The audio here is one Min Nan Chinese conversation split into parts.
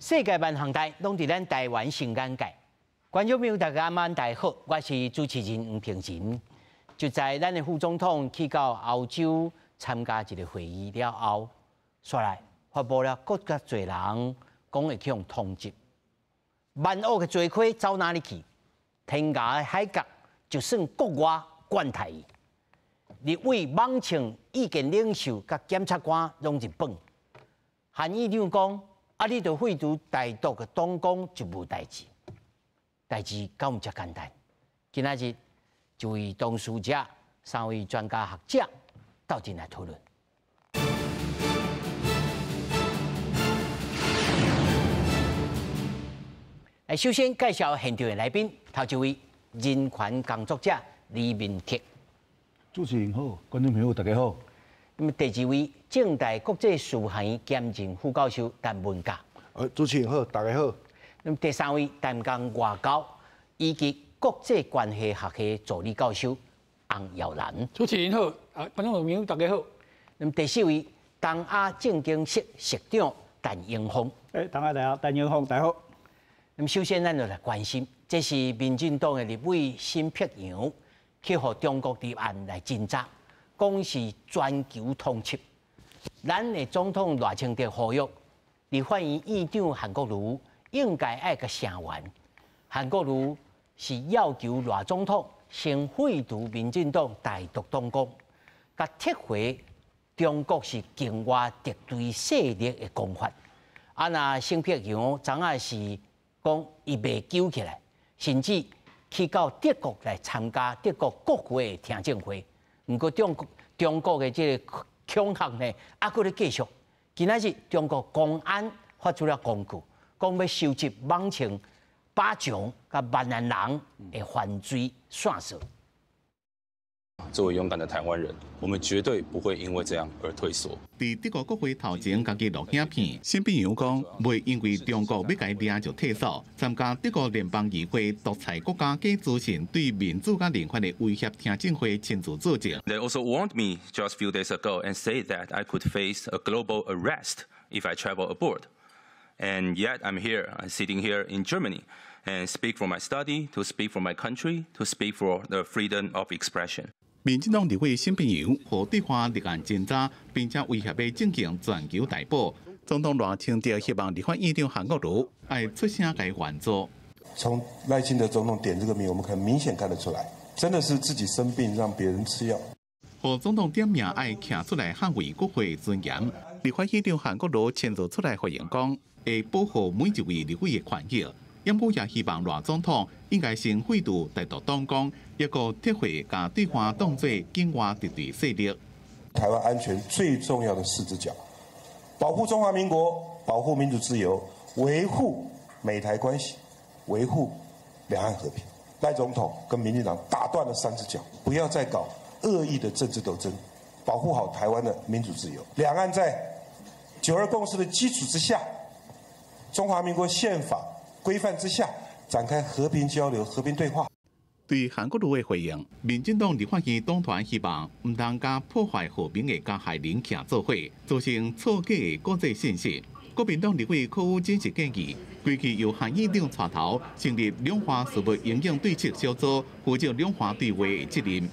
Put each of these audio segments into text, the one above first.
世界萬項代攏佇咱台灣新眼界。觀眾朋友大家晚大好，我是主持人黃平仁。就在咱的副總統去到歐洲參加一個會議了後，煞來發布了閣較濟人講會去予通緝。萬惡的罪魁走哪裡去？天涯海角，就算國外管太伊。立委猛衝意見領袖佮檢察官攏入榜。韓院長講：啊，你著廢除台獨的黨綱就無代誌，代誌敢有遮簡單？今仔日一位當事者，三位專家學者鬥陣來討論。來，首先介紹現場的來賓，頭一位人權工作者李明哲。主持人好，觀眾朋友大家好。那麼第二位，政大國際事務學院兼任副教授陳文甲。主持人好，大家好。那麼第三位，擔綱外交以及國際關係學系助理教授洪耀蘭。主持人好，啊，觀眾朋友大家好。那麼第四位，東亞政經室室長陳英峰。欸，大家好，陳英峰，大家好。那麼首先，咱就來關心，這是民進黨的立委沈伯洋去予中國立案來偵查，講是全球通緝。咱的總統賴清德呼籲，立法院院長韓國瑜應該愛共聲援。韓國瑜是要求賴總統先廢除民進黨台獨黨綱，共撤回中國是境外敵對勢力的講法。啊，若沈伯洋昨仔是講伊袂揪起來，甚至去到德國來參加德國國會的聽證會。毋過中國的這個恐嚇呢，猶閣咧繼續。今仔日中國公安發出了公告，講欲收集網情、巴掌佮閩南人的犯罪線索。作為勇敢的台灣人，我們絕對不會因為這樣而退縮。佇德國國會頭前，家己錄影片，沈伯洋講，袂因為中國欲共伊掠就退縮，參加德國聯邦議會獨裁國家假資訊對民主佮人權的威脅聽證會親自作證。 They also warned me just few days ago and say that I could face a global arrest if I travel abroad. And yet I'm here, I'm sitting here in Germany and speak for my study, to speak for my country, to speak for the freedom of expression. 民進黨立委沈伯洋予對岸立案偵查，並且威脅欲進行全球逮捕。總統賴清德希望立法院長韓國瑜愛出聲共援助。從賴清德總統點這個名，我們很明顯看得出來，真的是自己生病讓別人吃藥。予總統點名愛徛出來捍衛國會尊嚴，立法院長韓國瑜親自出來回應講，會保護每一位立委的權益。毋過也希望賴總統應該先廢除台獨黨綱，抑閣撤回共對岸當做境外敵對勢力。台灣安全最重要的四隻腳：保護中華民國，保護民主自由，維護美台關係，維護兩岸和平。賴總統跟民進黨打斷了三隻腳，不要再搞惡意的政治鬥爭，保護好台灣的民主自由。兩岸在九二共識的基礎之下，中華民國憲法規範之下，展開和平交流、和平對話。對韓國瑜的回應，民進黨立法院黨團希望毋通共破壞和平的加害人徛做伙，造成錯假的國際信息。國民黨立委柯宇禎是建議，規矩由韓院長帶頭成立兩岸事務因應對策小組，負責兩岸對話的責任。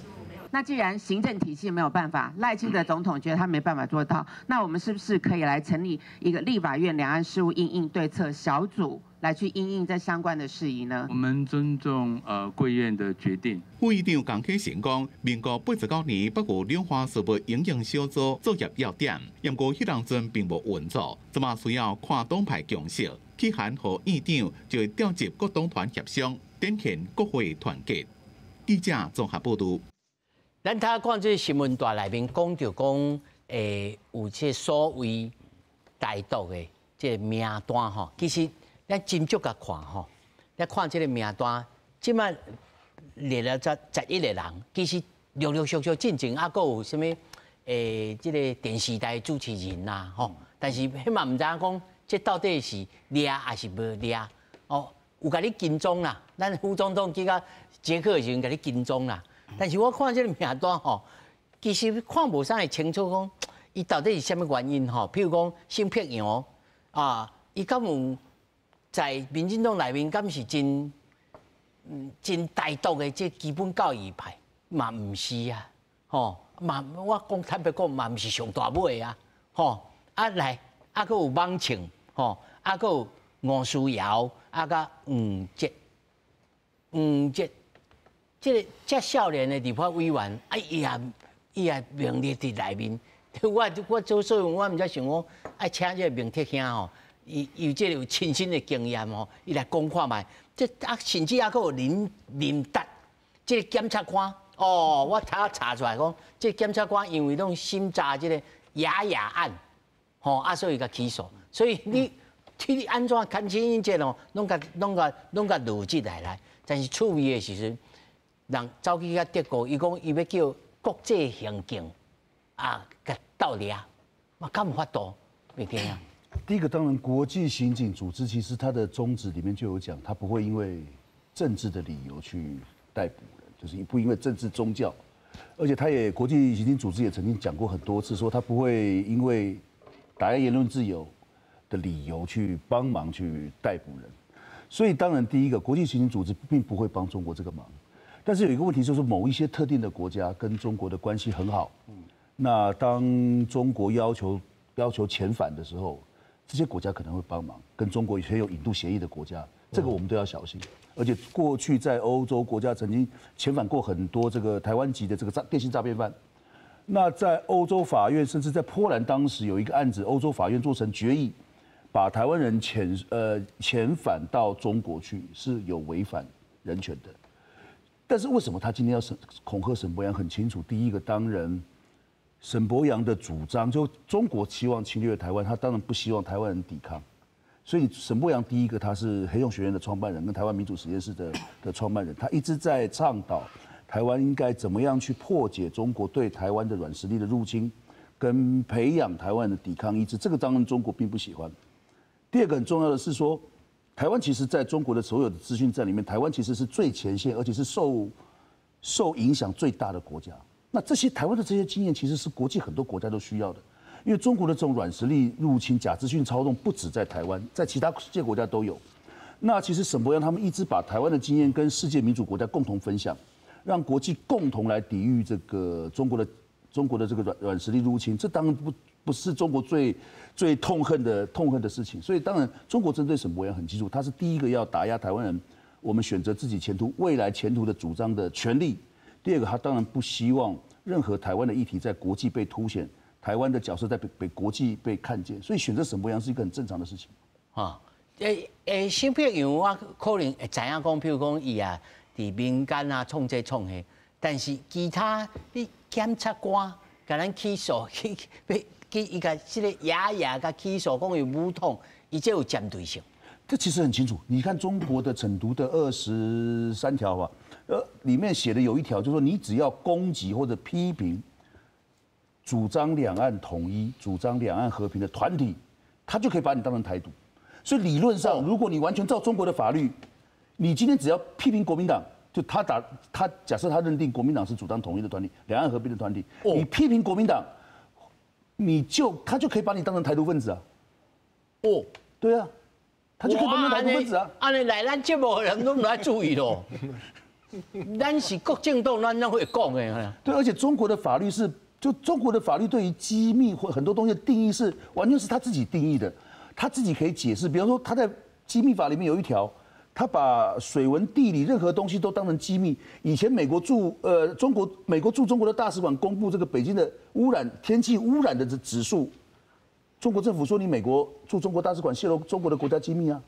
那既然行政體系沒有辦法，賴清德總統覺得他沒辦法做到，那我們是不是可以來成立一個立法院兩岸事務因應對策小組，來去因應這相關的事宜呢？我們尊重貴院的決定。副院長江啟臣講，民國89年北有兩岸事務因應小組作業要點，毋過彼當陣並無運作，這馬需要跨黨派共識，去函予院長就會調集各黨團協商，展現國會團結。記者綜合報導。咱頭看這新聞帶內面講著講，有這所謂台獨的這個名單吼，其實咱斟酌共看吼，咱看這個名單，這馬列了才11個人，其實陸陸續續進前猶閣有啥物這個電視台主持人啦吼，但是彼嘛毋知影講，這到底是掠抑是無掠哦？有共你跟蹤啦，咱副總統去到捷克的時陣共你跟蹤啦。但是我看這個名單吼，其實看無啥會清楚講，伊到底是啥物原因吼？譬如講沈伯洋啊，伊敢有在民進黨內面，敢是真台獨的這基本教義派，嘛毋是啊，吼，嘛我講坦白講，嘛毋是上大尾啊，吼，啊來，啊閣有莽慶，吼，啊閣有吳思瑤，啊佮黃捷，黃捷，這个遮少年的立法委員，啊伊也名列佇內面。我做所以我毋才想講，愛請這个明哲兄吼，伊有這個有親身的經驗吼，伊來講看覓。這啊，甚至猶閣有林達，這个檢察官哦，我頭查出來講，這个檢察官因為攏審查這个雅雅案，吼啊，所以共起訴。所以你按怎牽牽這哦，攏共邏輯來來。但是趣味的時陣，人走去遐德國，伊講伊欲叫國際刑警啊，共鬥掠，嘛敢有法度？袂聽啊？第一個當然，國際刑警組織其實它的宗旨裡面就有講，它不會因為政治的理由去逮捕人，就是不因為政治宗教，而且他也國際刑警組織也曾經講過很多次，說他不會因為打壓言論自由的理由去幫忙去逮捕人。所以當然，第一個國際刑警組織並不會幫中國這個忙，但是有一個問題就是某一些特定的國家跟中國的關係很好，那當中國要求遣返的時候，這些國家可能會幫忙，跟中國以前有引渡協議的國家，這個我們都要小心。而且過去在歐洲國家曾經遣返過很多這個台灣籍的這個電信詐騙犯。那在歐洲法院，甚至在波蘭當時有一個案子，歐洲法院做成決議，把台灣人遣返到中國去是有違反人權的。但是為什麼他今天要恐嚇沈伯洋？很清楚，第一個當然，沈伯洋的主張就中國期望侵略台灣，他當然不希望台灣人抵抗。所以沈伯洋第一個他是黑熊學院的創辦人，跟台灣民主實驗室的創辦人，他一直在倡導台灣應該怎麼樣去破解中國對台灣的軟實力的入侵，跟培養台灣的抵抗意志。這個當然中國並不喜歡。第二個很重要的是說，台灣其實在中國的所有的資訊戰裡面，台灣其實是最前線，而且是受影響最大的國家。那這些台灣的這些經驗，其實是國際很多國家都需要的。因為中國的這種軟實力入侵、假資訊操縱，不止在台灣，在其他世界國家都有。那其實沈伯洋他們一直把台灣的經驗跟世界民主國家共同分享，讓國際共同來抵禦這個中國的這個軟實力入侵。這當然不是中國最痛恨的事情。所以當然，中國針對沈伯洋很清楚，他是第一個要打壓台灣人，我們選擇自己前途、未來前途的主張的權利。第二個，他當然不希望任何台灣的議題在國際被凸顯。台灣的角色在被國際被看見，所以選擇沈伯洋是一個很正常的事情。啊，沈伯洋我可能會知影講，譬如講伊啊，佇民間啊創這創彼，但是其他你檢察官共咱起訴，去去伊共這个爺爺共起訴，講有武統，伊這有針對性。這其實很清楚，你看中國的懲毒的23條吧，裡面寫的有一條，就是說你只要攻擊或者批評主張兩岸統一、主張兩岸和平的團體，他就可以把你當成台獨。所以理論上，如果你完全照中國的法律，你今天只要批評國民黨，就他打他假設他認定國民黨是主張統一的團體、兩岸和平的團體，你批評國民黨，他就可以把你當成台獨分子啊。哦，對啊，他就可以把你當台獨分子啊。按呢來，咱節目的人攏毋愛注意咯。咱是國政黨，咱攏會講的。對，而且中國的法律是。就中國的法律對於機密或很多東西的定義是完全是他自己定義的，他自己可以解釋。比方說他在機密法裡面有一條，他把水文地理任何東西都當成機密。以前美國駐呃中國美國駐中國的大使館公布這個北京的污染天氣污染的指數，中國政府說你美國駐中國大使館洩露中國的國家機密啊，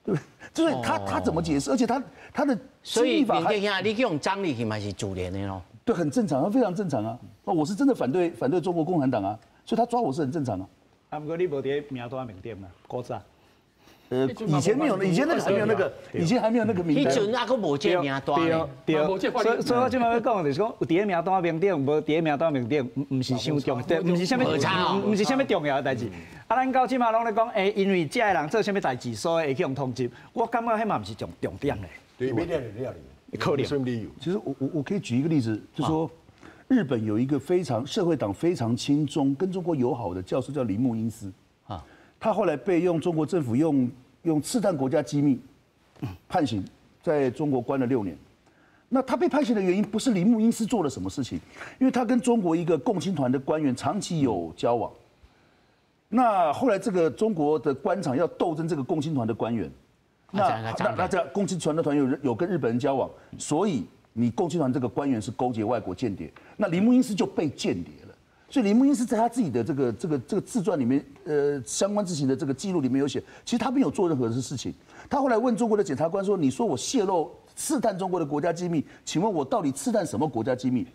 對不對？就是他怎麼解釋？而且他的所以明哲兄，你去予掌入去嘛是自然的咯。對，很正常，非常正常啊！我是真的反對中國共產黨啊，所以他抓我是很正常啊。啊，毋過你無佇名單面頂啊，古早。以前沒有，以前那個還沒有那個，以前還沒有那個名單。彼陣猶閣無這名單。對對，所以我這擺欲講就是講，有佇名單面頂，無佇名單面頂，毋是傷重，對，毋是啥物重要的代誌。啊，咱到這擺攏咧講，欸，因為這个人做啥物代誌，所以會去予通緝。我感覺彼嘛毋是重點咧。對，沒了了。可能。什麼理由？其實我可以舉一個例子，就是說，日本有一個非常社會黨非常親中、跟中國友好的教授叫鈴木英司啊，他後來被用中國政府用用刺探国家机密判刑，在中国关了6年。那他被判刑的原因不是铃木英司做了什么事情，因为他跟中国一个共青团的官员长期有交往。那后来这个中国的官场要斗争这个共青团的官员，那这共青团的团有跟日本人交往，所以你共青团这个官员是勾结外国间谍，那铃木英司就被间谍了。所以铃木英司在他自己的这个自传里面，相关事情的这个记录里面有写，其实他没有做任何的事情。他后来问中国的检察官说：“你说我泄露刺探中国的国家机密，请问我到底刺探什么国家机密？”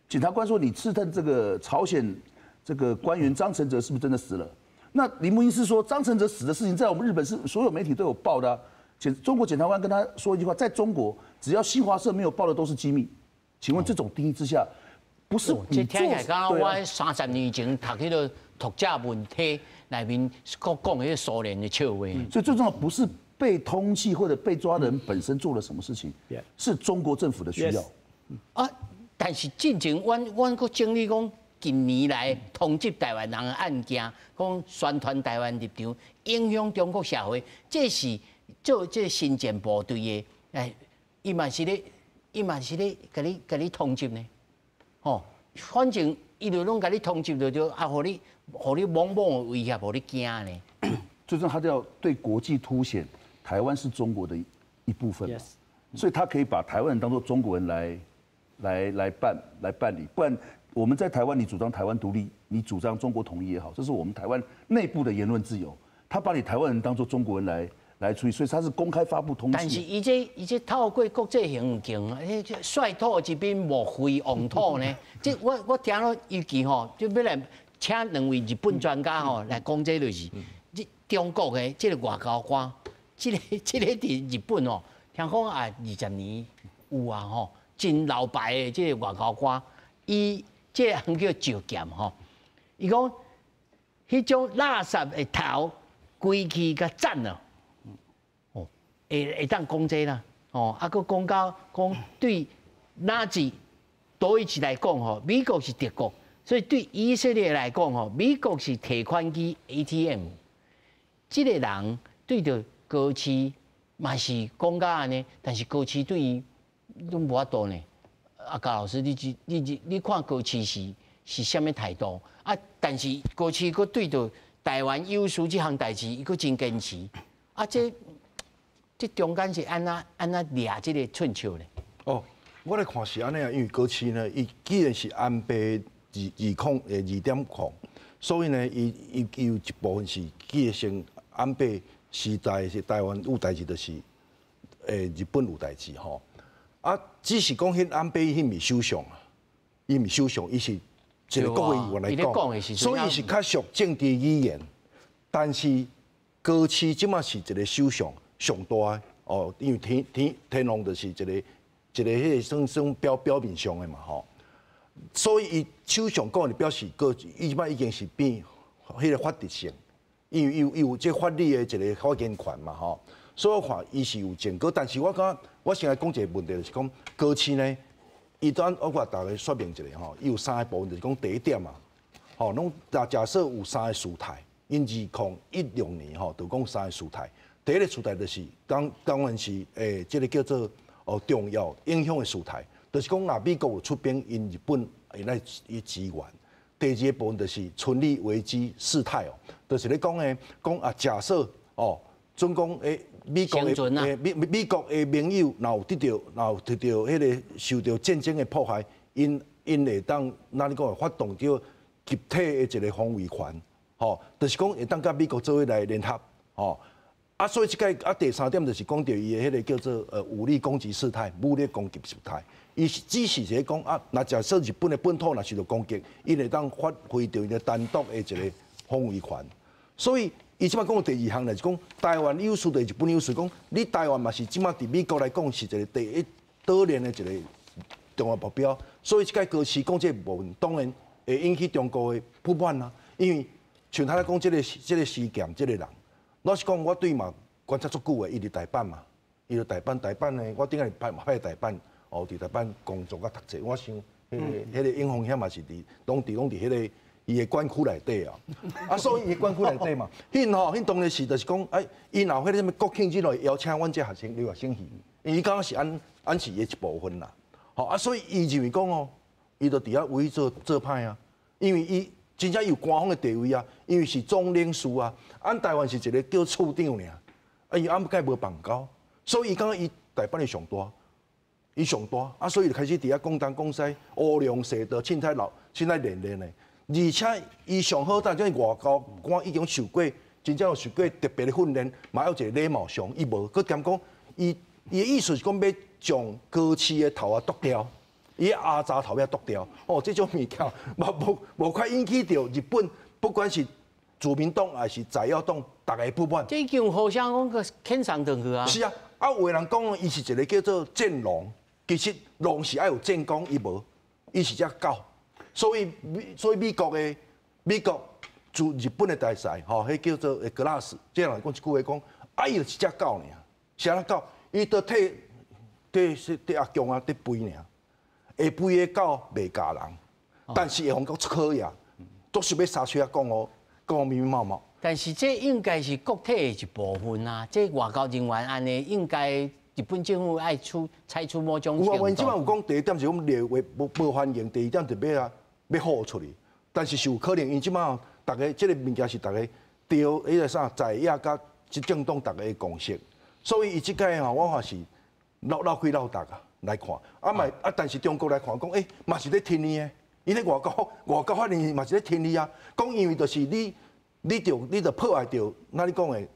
检察官说：“你刺探这个朝鲜这个官员张成泽是不是真的死了？”那铃木英司说：“张成泽死的事情在我们日本是所有媒体都有报的。”中国检察官跟他说一句话：“在中国，只要新华社没有报的都是机密。”请问这种定义之下，不是这听起来，敢若我30年前读彼个读者文体内面讲讲彼个苏联的笑话。所以最重要不是被通缉或者被抓的人本身做了什么事情，是中国政府的需要。啊，但是进前，阮阁整理讲近年来通缉台湾人的案件，讲宣传台湾立场，影响中国社会，这是做这先进部队的，哎，伊嘛是咧，共你通缉呢。吼，反正伊就攏共你通缉，就啊，予你猛猛的威脅，予你惊呢。最终他就要对国际凸显台湾是中国的一部分，所以他可以把台湾人当做中国人来办理。不然我们在台湾，你主张台湾独立，你主张中国统一也好，这是我们台湾内部的言论自由。他把你台湾人当做中国人来处理，所以他是公开发布通缉。但是伊这透过国际刑警，彼率土之滨莫非王土呢？这我听了尤其吼，就欲来请两位日本专家吼来讲这就是，这中国的这个外交官，这个伫日本哦，听讲啊20年有啊吼，真老牌的这个外交官，伊这个人叫石剑吼，伊讲彼种垃圾的头规气共斩了。会当讲这啦，哦，啊，阁讲到讲对纳粹德意志来讲吼，美国是德国，所以对以色列来讲吼，美国是提款机 ATM。这个人对著高市嘛是讲甲按呢，但是高市对伊拢无法度呢。啊，高老师，你看高市是啥物态度？啊，但是高市阁对著台湾有事这项代志，伊阁真坚持。啊，这中间是按怎掠这个寸尺咧？哦，我来看是按呢啊，因为高市呢，伊既然是安倍二二控2.0，所以呢，伊有一部分是继承安倍时代是台湾有代志，就是日本有代志吼。啊，只是讲彼安倍彼毋是首相啊，伊毋是首相，伊是一个国会议员来讲，所以是较属政治语言。但是高市这马是一个首相上大的哦，因为天皇就是一个彼个算表面上的嘛吼，所以伊首相讲的表示，高伊这马已经是变彼个法律性，因为伊有这法律的一个发言权嘛吼，所以我看伊是有前科，但是我感觉我先来讲一个问题，就是讲高市呢，伊当我共大家说明一下吼，伊有三个部分，就是讲第一点嘛，吼，拢假设有三个事态，𪜶2016年吼，就讲三个事态。第一个事态就是当然是这个叫做哦重要影响的事态，就是讲若美国有出兵，𪜶日本会来伊支援。第二个部分就是存立危机事态哦，就是咧讲呢，讲啊假设哦，准讲美国的美国的盟友若有得到彼个受到战争的迫害，𪜶会当咱咧讲会发动著集体的一个防卫权，吼，就是讲会当佮美国做伙来联合，吼。啊，所以这个啊，第三点就是讲著伊的彼个叫做武力攻击事态，武力攻击事态。伊是只是咧讲啊，若假设日本的本土若受到攻击，伊会当发挥著伊的单独的一个防卫权。所以伊这摆讲的第二项就是讲台湾有事对日本有事，讲你台湾嘛是这摆伫美国来讲是一个第一岛链的一个重要目标。所以这摆高市讲这个部分，当然会引起中国的不满啊。因为像他咧讲这个事件，这个人。老实讲，我对嘛观察足久的，伊伫大阪嘛，伊伫大阪，大阪呢，我顶下派嘛派大阪，哦，伫大阪工作佮读册。我想，彼个永丰遐嘛是伫，拢伫彼个伊的管區內底啊，啊，所以伊的管區內底嘛，彼吼，彼當然是就是講，哎，𪜶若有彼个啥物國慶日會邀請阮這學生留學生去，伊感覺是按按是伊的一部分啦，吼啊，所以伊認為講哦，伊就佇遐為做做歹啊，因為伊真正有官方的地位啊，因為是總領事啊，按台灣是一個叫處長爾，啊，伊按蓋無邦交，所以伊感覺伊台北的上大。伊上大啊，所以就開始佇遐講東講西，烏龍踅道，凊彩鬧，凊彩練練的。而且伊上好，但這外交官已經受過，真正有受過特別的訓練，嘛有一個禮貌上，伊無。閣兼講，伊伊的意思是講欲將高市的頭仔剁掉，伊的阿雜頭欲剁掉。哦，這種物件，嘛無無快引起著日本，不管是自民黨還是在野黨，逐家不滿。這已經互相講個遣送轉去啊。是啊，啊有的人講伊是一個叫做戰狼。其實狼是愛有戰功，伊無，伊是隻狗，所以所以美國駐日本的大使吼，彼叫做格拉斯，這人講一句話講，啊，伊就是隻狗爾，是按怎狗？伊都替替替阿共啊，佇吠爾，會吠的狗袂咬人，但是會予人出可呀，都是欲沙喙仔講哦，講密密麻麻。但是這應該是國體的一部分啊，這外交人員按呢應該。日本政府愛出採取某種行動。有啊，阮這擺有講，第一點是講列為無無歡迎，第二點就欲啊欲放出去，但是是有可能，因這擺逐家這個物件是逐家對彼個啥在野佮執政黨逐家的共識，所以伊這擺吼，我看是繞繞開繞達啊來看，啊嘛啊，但是中國來看講，欸，嘛是咧聽你的，伊咧外交外交法院嘛是咧聽你啊，講因為就是你你著你著破壞著，那你講的。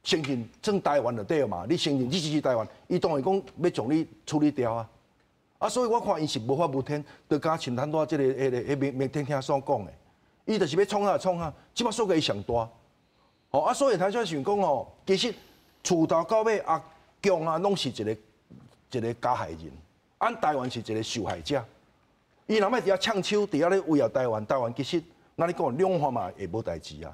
承認算台灣就對嘛？你承認你支持台灣，伊當然講欲將你處理掉啊！啊，所以我看伊是無法無天，就敢像咱拄仔這個、彼個、彼明明天聽所講的，伊就是欲創啥創啥，這擺數據伊上大。哦啊，所以頭先想講哦，其實自頭到尾阿共啊，攏是一個一個加害人，按台灣是一個受害者。伊若欲佇遐嗆手，佇遐咧威脅台灣，台灣其實，那你講兩岸嘛會無代誌啊。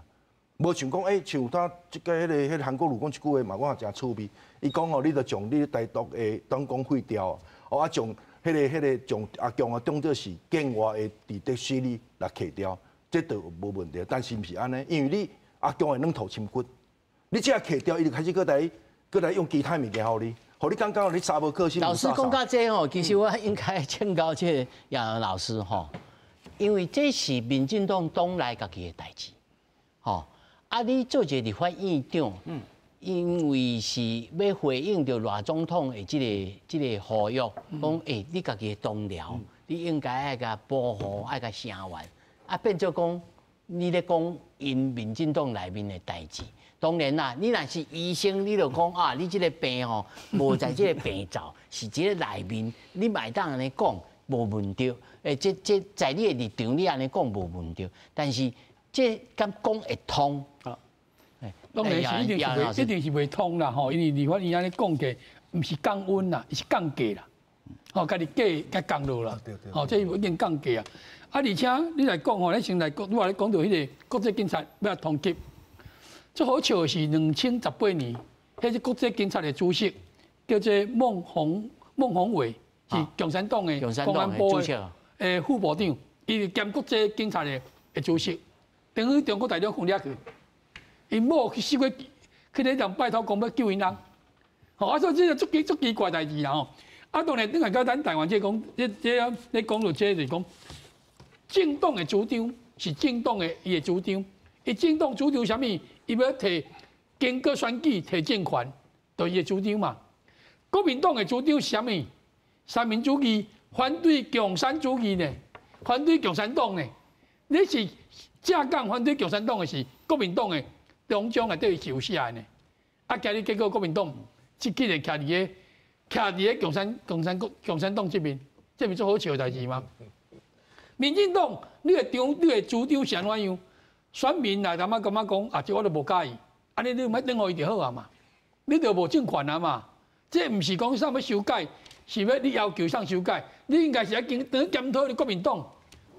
無像講，欸，像他這個、彼個、彼個韓國瑜講一句話嘛，我也誠趣味。伊講哦，你著將你台獨的黨綱廢掉，哦啊，將彼個、彼個將阿共啊當做是境外的敵對勢力來除掉，這著無問題。但是毋是按呢，因為你阿共會軟土深掘，你這除掉，伊就開始閣來閣來用其他物件予你，予你感覺你查無可信。老師講到這吼，其實我應該請教這個楊老師吼，因為這是民進黨黨內家己的代誌，吼。啊！你做一個立法院長，因為是欲回應著賴總統的這個這個呼籲，講欸，你家己的同僚，你應該愛共保護，愛共聲援，啊變做講你咧講𪜶民進黨內面的代誌。當然啦，你若是醫生，你就講啊，你這個病吼，無在這個病灶，是這個內面，你嘛會當按呢講無問題。欸，這這在你的立場，你按呢講無問題，但是這敢講會通？啊，當然是一定是袂，一定是袂通啦吼，因為立法院按呢講價，毋是降溫啦，是降價啦，吼，家己價共降落啦，吼，這一定降價啊。啊，而且你來講吼，你先來講，你話你講著彼個國際警察欲通緝，最好笑的是2018年，彼個國際警察的主席叫做孟宏孟宏偉，是共產黨的公安部的副部長，伊是兼國際警察的的主席。等於中國大陸控掠去，𪜶某去死過去咧人拜託講欲救𪜶翁，吼啊！所以這個足奇足奇怪代誌啦吼。啊，當然你若講咱台灣這講，這這咧講著這就是講，政黨的主張是政黨的伊的主張，伊政黨主張啥物？伊欲提經過選舉提政權，就伊的主張嘛。國民黨的主張是啥物？三民主義，反對共產主義呢？反對共產黨呢？你是正港反對共產黨的是國民黨的中將內底是有寫的呢？啊，今日結果國民黨這幾個徛佇个徛佇个共產共產國共產黨這邊，這毋是足好笑的代誌嗎？民進黨，你的張你的主張是按怎樣？選民來感覺感覺講啊，這我都無佮意，按呢你莫轉予伊就好啊嘛，你就無政權啊嘛。這毋是講啥欲修改，是欲你要求啥修改？你應該是愛檢等檢討你國民黨，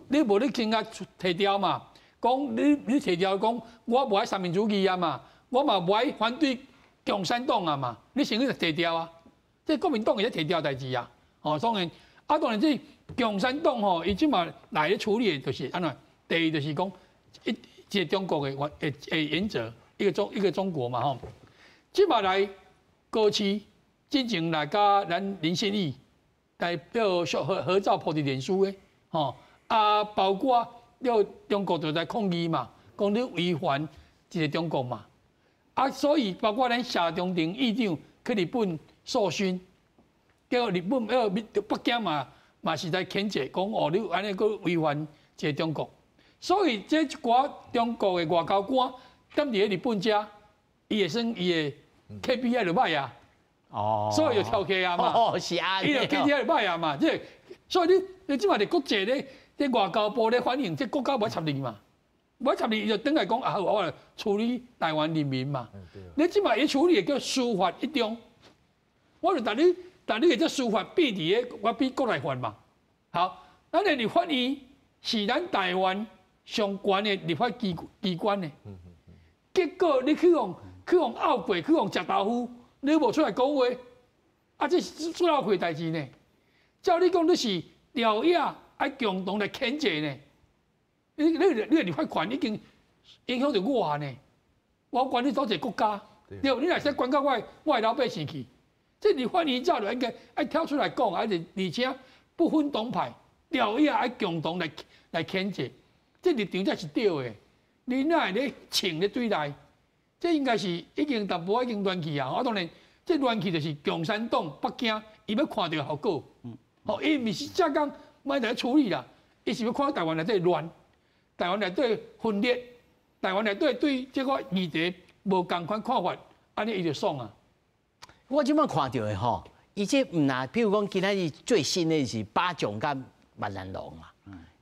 你無你先共提掉嘛？講你你提掉講，我無愛三民主義啊嘛，我嘛無愛反對共產黨啊嘛，你先去提掉啊！這國民黨會使提掉代誌啊！哦，當然，啊當然這共產黨吼，伊這馬來咧處理的就是按怎？第二就是講一個中國的原則，一個中國嘛吼。這擺來高市進前來佮咱林獻義來表合照 po 佇臉書的吼，啊，包括了中國就來抗議嘛，講你違反一個中國嘛，啊，所以包括咱謝長廷議長去日本受勳，結果日本北京嘛是來譴責，講哦，你按呢閣違反一個中國，所以這一寡中國的外交官踮佇咧日本遮，伊會算伊的 KPI 就歹啊，哦，所以就跳起啊嘛，哦，是啊，伊就 KPI 就歹啊嘛，這所以你這擺佇國際咧，這外交部咧反映，這國家無愛插你嘛，無愛插你，伊就轉來講啊，好，我來處理台灣人民嘛。你這擺伊處理的叫司法一中，我就逐你個這司法變佇個，我比國內法嘛。好，咱的立法院是咱台灣上懸的立法機關呢。結果你去予拗過，去予食豆腐，你無出來講話，啊，這是出鬧虧代誌呢。照你講，你是朝野愛共同來譴責呢？你的立法權已經影響著我呢。我管你佗一個國家，對，你若說管到我的老百姓去，這立法院早就應該愛跳出來講，而且不分黨派，朝野愛共同來譴責，這立場才是對的。你哪會咧銃咧對內？這應該是已經淡薄已經亂去啊！我當然，這亂去就是共產黨北京伊欲看著效果。吼，伊毋是才講欲來處理啦，伊是欲看台灣內底亂，台灣內底分裂，台灣內底對這個議題無仝款看法，按呢伊就爽啊！我這擺看著的吼，伊這毋若，比如講今仔日最新的是巴掌佮萬蘭龍嘛，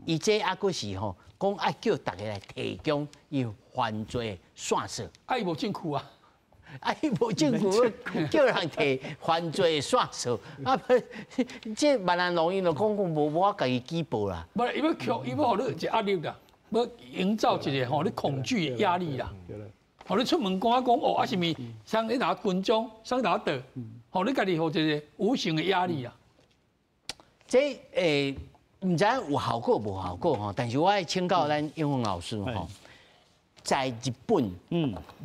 伊這猶閣是吼，講愛叫大家來提供伊犯罪線索。啊，伊無證據啊！啊，伊無證據，叫人提犯罪線索，啊，這萬蘭龍伊就講講無我家己舉報啦。無，伊欲予你一個壓力啦，欲營造一個吼你恐懼的壓力啦。予你出門講啊講哦，啊是毋是？啥你拿軍裝，啥拿刀，予你家己予一個無形的壓力啦。這毋知影有效果無效果吼，但是我愛請教咱英宏老師吼，在日本，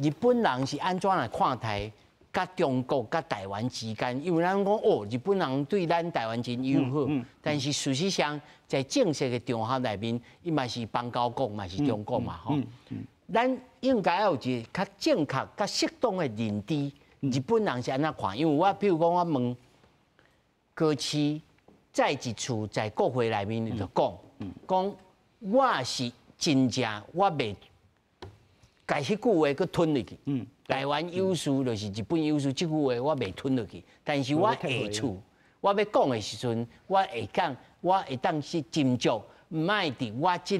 日本人是按怎來看待佮中國佮台灣之間？因為咱講哦，日本人對咱台灣真友好，但是事實上在正式的場合內面，伊嘛是邦交國，嘛是中國嘛吼。咱應該要有一個較正確、較適當的認知，日本人是按怎看？因為我比如講，我問高市再一次在國會內面就講，講我是真正我袂共彼句話閣吞入去。台灣有事就是日本有事，這句話我袂吞落去。但是我下次我欲講的時陣，我會講，我會當去斟酌，毋愛佇我這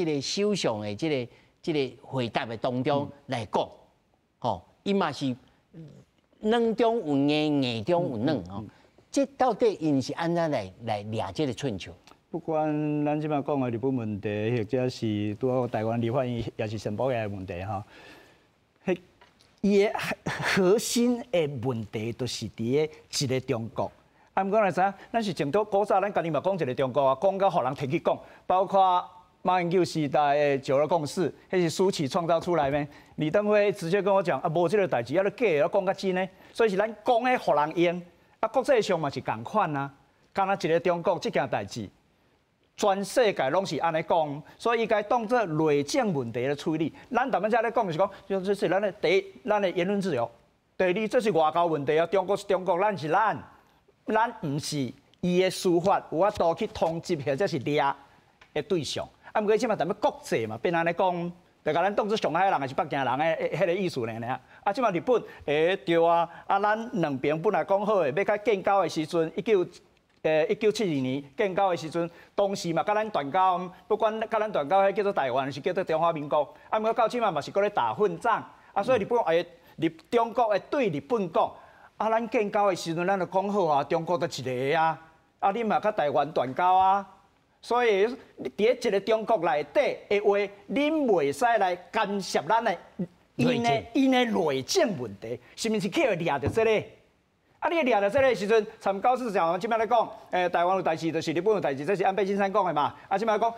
個首相的這個回答的當中來講，吼，伊嘛是軟中有硬，硬中有軟吼。這到底𪜶是按怎來掠這個寸頭？不管咱這擺講的日本問題，或者是拄好台灣立法院也是選舉的問題吼，彼伊的核心的問題，就是佇咧一個中國。啊，毋過咱知影，咱是前拄古早咱家己嘛講一個中國啊，講到予人提去講，包括馬英九時代的九二共識，彼是舒淇創造出來的。李登輝直接跟我講啊，無這個代誌，啊你假的，講較真的，所以是咱講的予人用。啊，國際上嘛是仝款啊，敢若一個中國這件代誌，全世界攏是按呢講，所以伊該當做內政問題來處理。咱逐擺遮咧講就是講，就是咱的第一，咱的言論自由；第二，這是外交問題啊，中國是中國，咱是咱，咱毋是伊的司法有法度去通緝或者是掠的對象。啊，毋過這擺踮咧國際嘛，變按呢講，就共咱當做上海人還是北京人的彼個意思爾爾。啊，這擺日本，對啊，啊，咱兩邊本來講好的，欲共建交的時陣，1972年建交的時陣，當時嘛，共咱斷交，不管共咱斷交，彼叫做台灣，是叫做中華民國。啊，毋過到這擺嘛是閣咧打混戰。啊，所以日本會，中國會對日本講，啊，咱建交的時陣，咱就講好啊，中國就一个啊，啊，你嘛共台灣斷交啊。所以，佇咧一個中國內底的話，恁袂使來干涉咱的𪜶的內政問題，是毋是去予掠著這個？啊，你掠著這个時陣，參高市長這擺咧講，台灣有代誌，就是日本有代誌，這是安倍晉三講的嘛。啊，這擺講，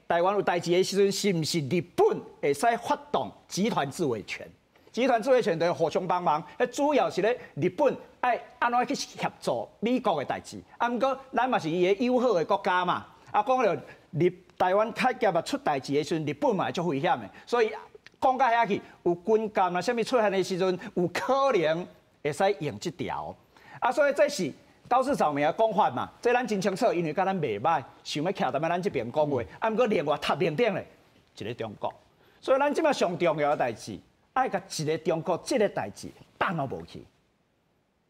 台灣有代誌的時陣，是毋是日本會使發動集團自衛權？集團自衛權就是互相幫忙，主要是咧日本愛按怎去協助美國的代誌。啊，毋過咱嘛是伊的友好的國家嘛。啊，講著日台灣海峽啊出代誌的時陣，日本嘛會足危險的。所以講到遐去，有軍艦啊，啥物出現的時陣，有可能會使用這條。啊，所以這是高市早苗的講法嘛，這咱真清楚，因為佮咱袂䆀，想欲徛踮咱這邊講話。啊，毋過另外塔面頂咧，一个中國。所以咱這擺上重要的代誌，愛共一个中國這个代誌擋予無去。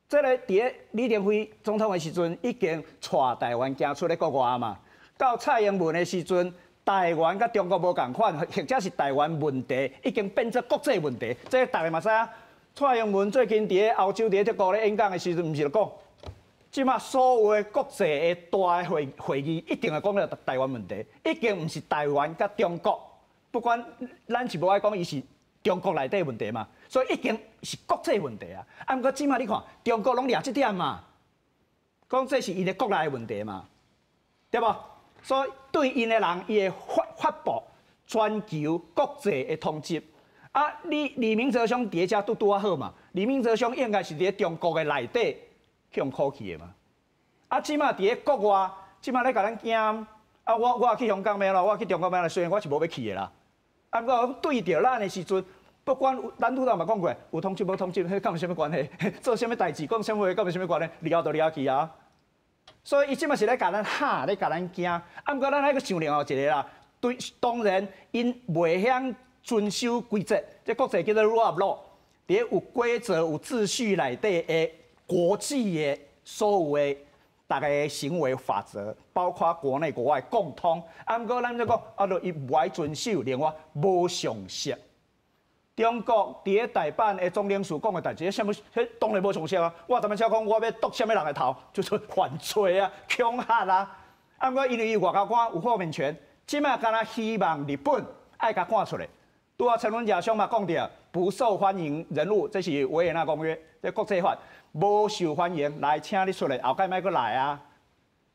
這个佇咧李登輝總統的時陣，已經帶台灣行出咧國外嘛。到蔡英文的時陣，台灣佮中國無仝款，或者是台灣問題已經變做國際問題。這個逐家嘛知影。蔡英文最近佇咧歐洲佇咧德國咧演講的時陣，毋是就講，這馬所有的國際的大會議一定會講著台灣問題，已經毋是台灣佮中國，不管咱是無愛講伊是中國內底問題嘛，所以已經是國際問題啊。啊，毋過這馬你看，中國攏掠這點嘛，講這是𪜶的國內的問題嘛，對無？所以對𪜶的人，伊會發布全球國際的通緝。啊，你李明哲兄佇咧遮拄拄仔好嘛？李明哲兄應該是佇咧中國的內底去予銬去的嘛？啊，這馬佇咧國外，這馬咧共咱驚。啊，我去香港欲按怎，我去中國欲按怎，雖然我是無欲去的啦。啊，毋過對著咱的時陣，不管咱拄仔嘛講過，有通緝無通緝，彼佮有啥物關係？做啥物代誌，講啥物話，佮有啥物關係？掠就掠去啊！所以伊這馬是咧共咱嚇，咧共咱驚。啊，毋過咱愛閣想另外一个啦。對，當然𪜶袂曉遵守規則，這國際叫做 rule of law，佇咧有規則、有秩序內底的國際的所有的逐个行為法則，包括國內國外共通。啊，毋過咱就講，啊，著伊無愛遵守，另外無常識。中國佇咧大阪的總領事講的代誌，啥物？彼當然無常識啊！我踮遮講，我欲剁啥物人的頭，就是犯罪啊、恐嚇啊。啊，毋過因為伊外交官有豁免權，這馬敢若希望日本愛共趕出來。拄仔陳文甲兄嘛講著，不受歡迎人物，這是維也納公約，這國際法，無受歡迎，來請你出來，後蓋莫閣來啊！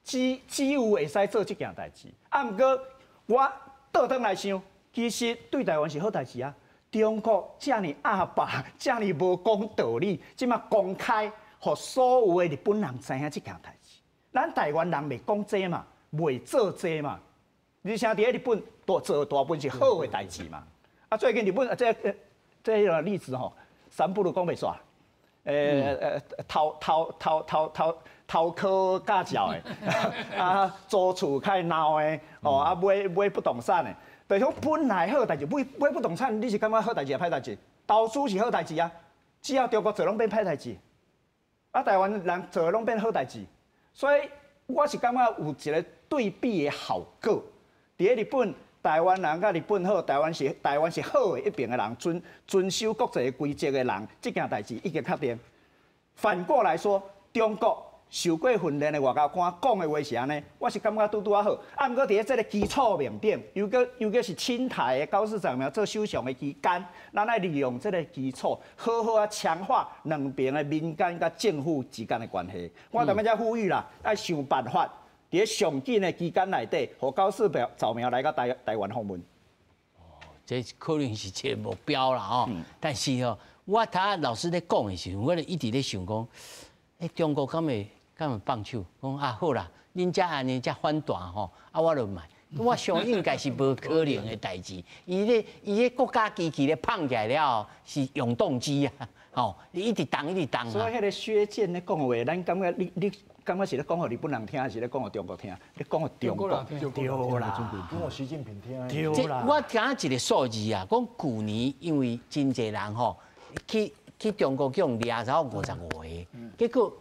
只有會使做這件代誌。啊，毋過我倒轉來想，其實對台灣是好代誌啊！中國遮爾鴨霸，遮爾無講道理，這馬公開，予所有的日本人知影這件代誌。咱台灣人袂講這嘛，袂做這嘛，而且佇咧日本大做大部分是好的代誌嘛。啊，最近日本啊，這個例子吼，三不如講袂煞，偷偷偷偷偷偷考駕照的，啊，租厝較鬧的，哦，啊，買不動產的，就是講本來好代誌，買不動產，你是感覺好代誌抑歹代誌？投資是好代誌啊，只要中國做攏變歹代誌，啊，台灣人做攏變好代誌，所以我是感覺有一個對比的效果，佇咧日本。台灣人佮日本好，台灣是好的一邊的人，遵守國際規則的人，這件代誌已經確定。反過來說，中國受過訓練的外交官講的話是按呢，我是感覺拄拄仔好。啊，毋過佇咧這个基礎面頂，尤其是親台的高市早苗做首相的期間，咱愛利用這个基礎，好好啊強化兩邊的民間佮政府之間的關係。我踮遮呼籲啦，愛想辦法。佇咧上緊的期間內底，予高市早苗來到台灣訪問。哦，這可能是一個目標啦吼。但是哦，我頭老師咧講的時陣，我就一直咧想講，中國敢會放手？講啊好啦，恁遮按呢遮反彈吼，啊我就毋愛。我想應該是無可能的代誌。伊咧國家機器咧放起來了後，是永動機啊，吼，一直動一直動。所以彼个薛健咧講的話，咱感覺你感覺是咧講予日本人聽，還是咧講予中國聽？咧講予中國對啦，講予習近平聽。對啦。我聽一個數字啊，講舊年因為真濟人吼去中國去予掠走55個，結果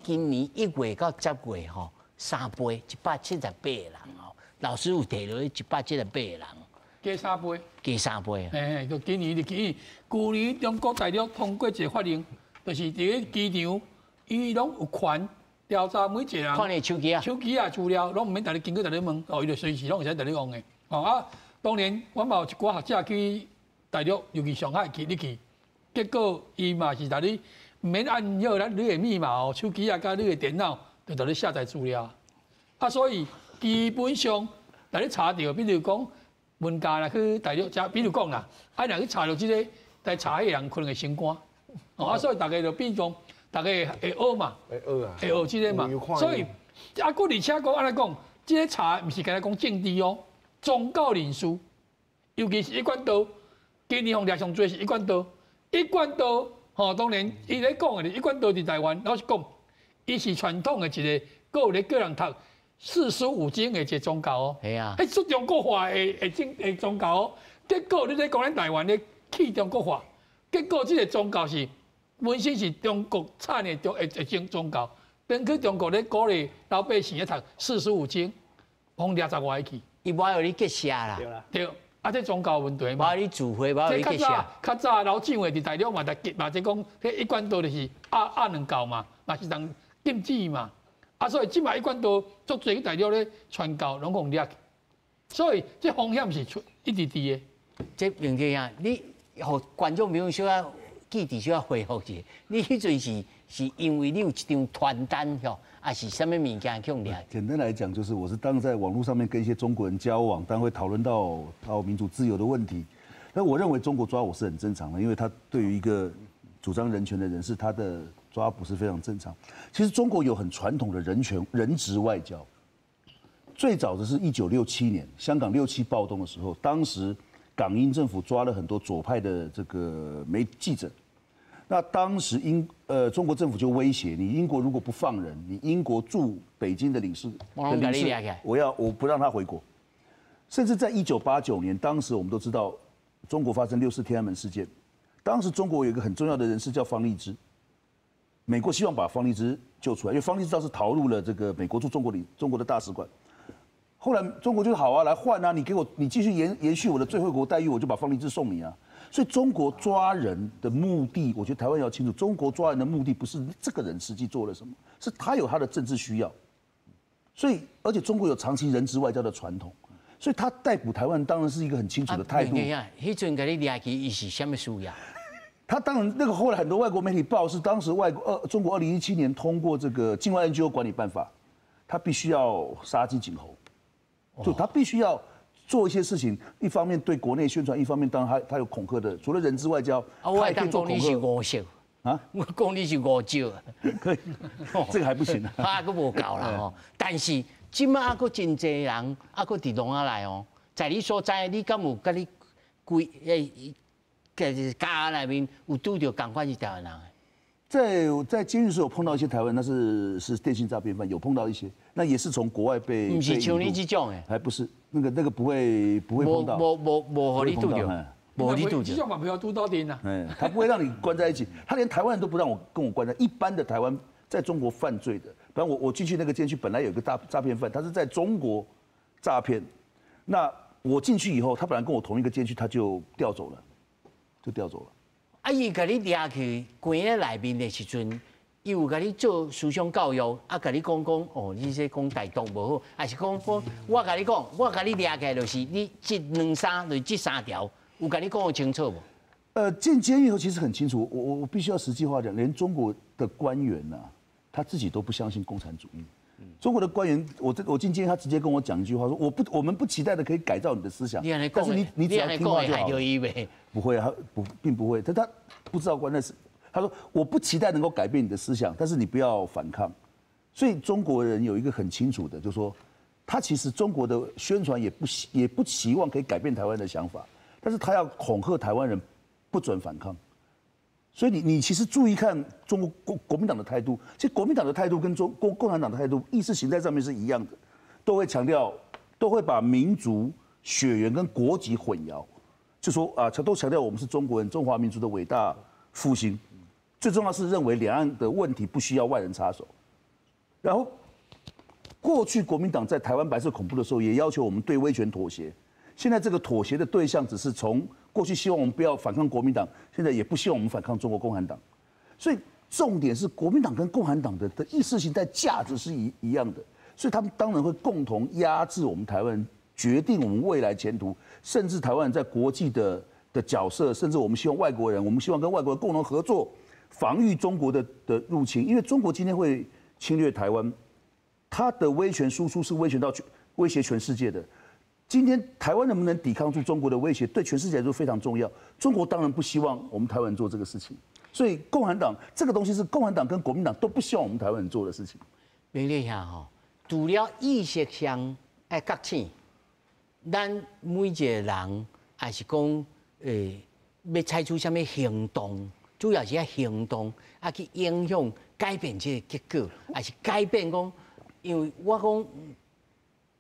今年1月到10月吼3倍，178個人吼。老師有提著178個人，加三倍，加三倍。嘿，就今年就今年，舊年中國大陸通過一個法令，就是佇咧機場，伊攏有權調查每一個人。看你手機啊，手機啊資料，攏毋免逐日經過逐日問，哦，伊就隨時攏會使逐日用的。哦啊，當然，阮嘛有一寡學者去大陸，尤其上海去入去，結果伊嘛是逐日毋免按迄咱你的密码哦，手机啊，佮你的电脑就伫咧下载资料。啊，所以基本上，若你查著，比如讲文教若去大陆，比如讲啦，啊，若去查著這个，來查彼个人可能會升官。哦，啊，所以大家就變講，大家會學嘛，會學啊，會學這個嘛。所以啊，閣而且閣按呢講，這个查毋是干焦講政治哦，宗教人士，尤其是一貫道，今年予掠上濟是一貫道，一貫道吼，當然伊咧講的，一貫道佇台灣，老實講，伊是傳統的一個，閣有咧叫人讀四書五經的一個宗教哦。係啊。彼出中國化的宗教哦，結果你咧講咱台灣咧去中國化，結果這個宗教是本身是中國產的中的宗教，轉去中國咧鼓勵老百姓咧讀四書五經，予掠十外個去。伊無愛予你結社啦。對。啊，這宗教問題嘛。無愛你聚會，無愛你結社。較早老蔣的佇大陸嘛，嘛這講，彼一貫道就是壓兩教嘛，嘛是當禁止嘛。啊，所以這擺一貫道足濟去大陸咧傳教，攏予掠去。所以這風險是出一直佇的。這明哲啊，你予觀眾朋友小可記佇小可回復一下，你彼陣是因為你有一張傳單吼，還是啥物物件去予掠？簡單來講，就是我是當在網絡上面跟一些中國人交往，當會討論到民主自由的問題。那我認為中國抓我是很正常的，因為他對於一個主張人權的人士，他的抓捕是非常正常。其實中國有很傳統的人權人質外交，最早的是1967年香港六七暴動的時候，當時港英政府抓了很多左派的這個媒記者。那當時中國政府就威脅你，英國如果不放人，你英國駐北京的領事，我不讓他回國。甚至在1989年，當時我們都知道中國發生六四天安門事件，當時中國有一個很重要的人士叫方勵之，美國希望把方勵之救出來，因為方勵之當時逃入了這個美國駐中國的大使館。後來中國就好啊，來換啊，你給我你繼續延續我的最惠國待遇，我就把方勵之送你啊。所以中國抓人的目的，我覺得台灣要清楚，中國抓人的目的不是這個人實際做了什麼，是他有他的政治需要。所以，而且中國有長期人質外交的傳統，所以他逮捕台灣當然是一個很清楚的態度。彼陣共你掠去，伊是啥物需要？他當然那個後來很多外國媒體報是當時外國中國2017年通過這個境外 NGO 管理辦法，他必須要殺雞儆猴，就他必須要做一些事情，一方面對國內宣傳，一方面當然他有恐嚇的，除了人質外交，他也可以做恐嚇。我講你是誤啊，我講你是誤招，可以，這個還不行啊，啊，閣無夠啦吼。但是這擺猶閣真濟人，猶閣佇籠仔內哦，在你所在，你敢有佮你規誒，監內面有拄著仝款是台灣人？在監獄時候碰到一些台灣，那是電信詐騙犯，有碰到一些，那也是從國外被。毋是像你這種的，還不是那個不會碰到。無無無予你拄著，無予你拄著。這種嘛不要拄到陣啊。嗯，他不會讓你關在一起，他連台灣人都不讓我跟我關在一般的台灣在中國犯罪的，反正我進去那個監區，本來有個大詐騙犯，他是在中國詐騙，那我進去以後，他本來跟我同一個監區，他就調走了，就調走了。啊！伊共你掠去關咧內面的時陣，伊有共你做思想教育，啊，共你講講哦，你這講台獨無好，還是講講我共你講，我共你掠起來就是你這兩三就是這三條，有共你講清楚無？進監獄後其實很清楚，我必須要實際話講，連中國的官員啊，他自己都不相信共產主義。中國的官員，我進監獄，他直接跟我講一句話，說我們不期待的可以改造你的思想，但是你只要聽話就好。不會，他不並不會，他不知道關鍵是，他說我不期待能夠改變你的思想，但是你不要反抗。所以中國人有一個很清楚的，就是說，他其實中國的宣傳也不期望可以改變台灣的想法，但是他要恐嚇台灣人不准反抗。所以你其實注意看中國國民黨的態度，其實國民黨的態度跟中共產黨的態度意識形態上面是一樣的，都會強調，都會把民族、血緣跟國籍混淆，就說啊，都強調我們是中國人，中華民族的偉大復興，最重要是認為兩岸的問題不需要外人插手。然後過去國民黨在台灣白色恐怖的時候，也要求我們對威權妥協，現在這個妥協的對象只是從過去希望我們不要反抗國民黨，現在也不希望我們反抗中國共產黨，所以重點是國民黨跟共產黨的意識形態價值是一樣的，所以他們當然會共同壓制我們台灣人，決定我們未來前途，甚至台灣人在國際的角色，甚至我們希望外國人，我們希望跟外國人共同合作，防御中国的入侵，因为中国今天会侵略台湾，它的威权输出是威权到威胁全世界的。今天台湾能不能抵抗住中国的威胁，对全世界来说非常重要。中国当然不希望我们台湾做这个事情，所以共产党这个东西是共产党跟国民党都不希望我们台湾人做的事情。明理兄吼，除了意识上爱觉醒，咱每一个人也是讲，欲采取啥物行动，主要是爱行动，啊去影响改变这个结果，还是改变讲，因为我讲，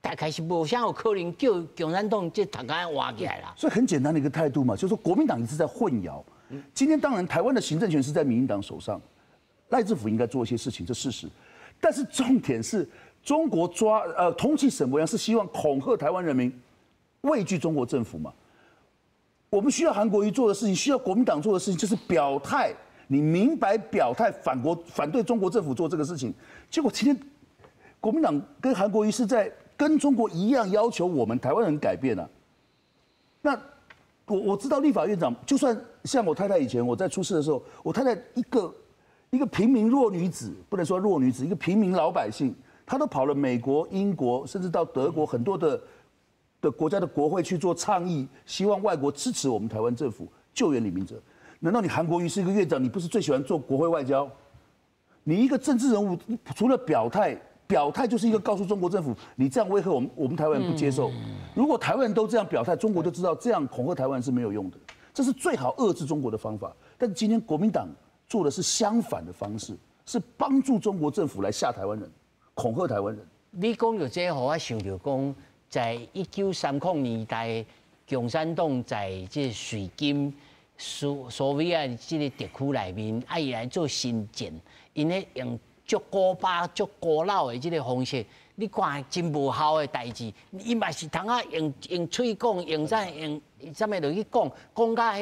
大概是无啥有可能叫共产党这头壳活起来啦。所以很简单的一个态度嘛，就是说国民党一直在混淆。今天当然台湾的行政权是在民进党手上，赖志甫应该做一些事情，这事实。但是重点是，中国通缉沈伯洋是希望恐吓台湾人民，畏惧中国政府嘛？我们需要韩国瑜做的事情，需要国民党做的事情，就是表态，你明白表态反国反对中国政府做这个事情。结果今天国民党跟韩国瑜是在跟中国一样要求我们台湾人改变啊。那我知道立法院长，就算像我太太以前我在出事的时候，我太太一个平民弱女子，不能说弱女子，一个平民老百姓，她都跑了美国、英国，甚至到德国很多的国家的国会去做倡议，希望外国支持我们台湾政府救援李明哲。难道你韩国瑜是一个院长，你不是最喜欢做国会外交？你一个政治人物，除了表态，表态就是一个告诉中国政府，你这样威吓我们，我们台湾人不接受。如果台湾人都这样表态，中国就知道这样恐吓台湾是没有用的，这是最好遏制中国的方法。但今天国民党做的是相反的方式，是帮助中国政府来吓台湾人，恐吓台湾人。你讲到这，予我想著讲，在1930年代，共产党在这瑞金苏维埃这个特区内面，啊，伊来做新建，𪜶咧用足古巴、足古老的这个方式，你看真无效的代志，伊嘛是通啊用喙讲，用啥用啥物落去讲，讲甲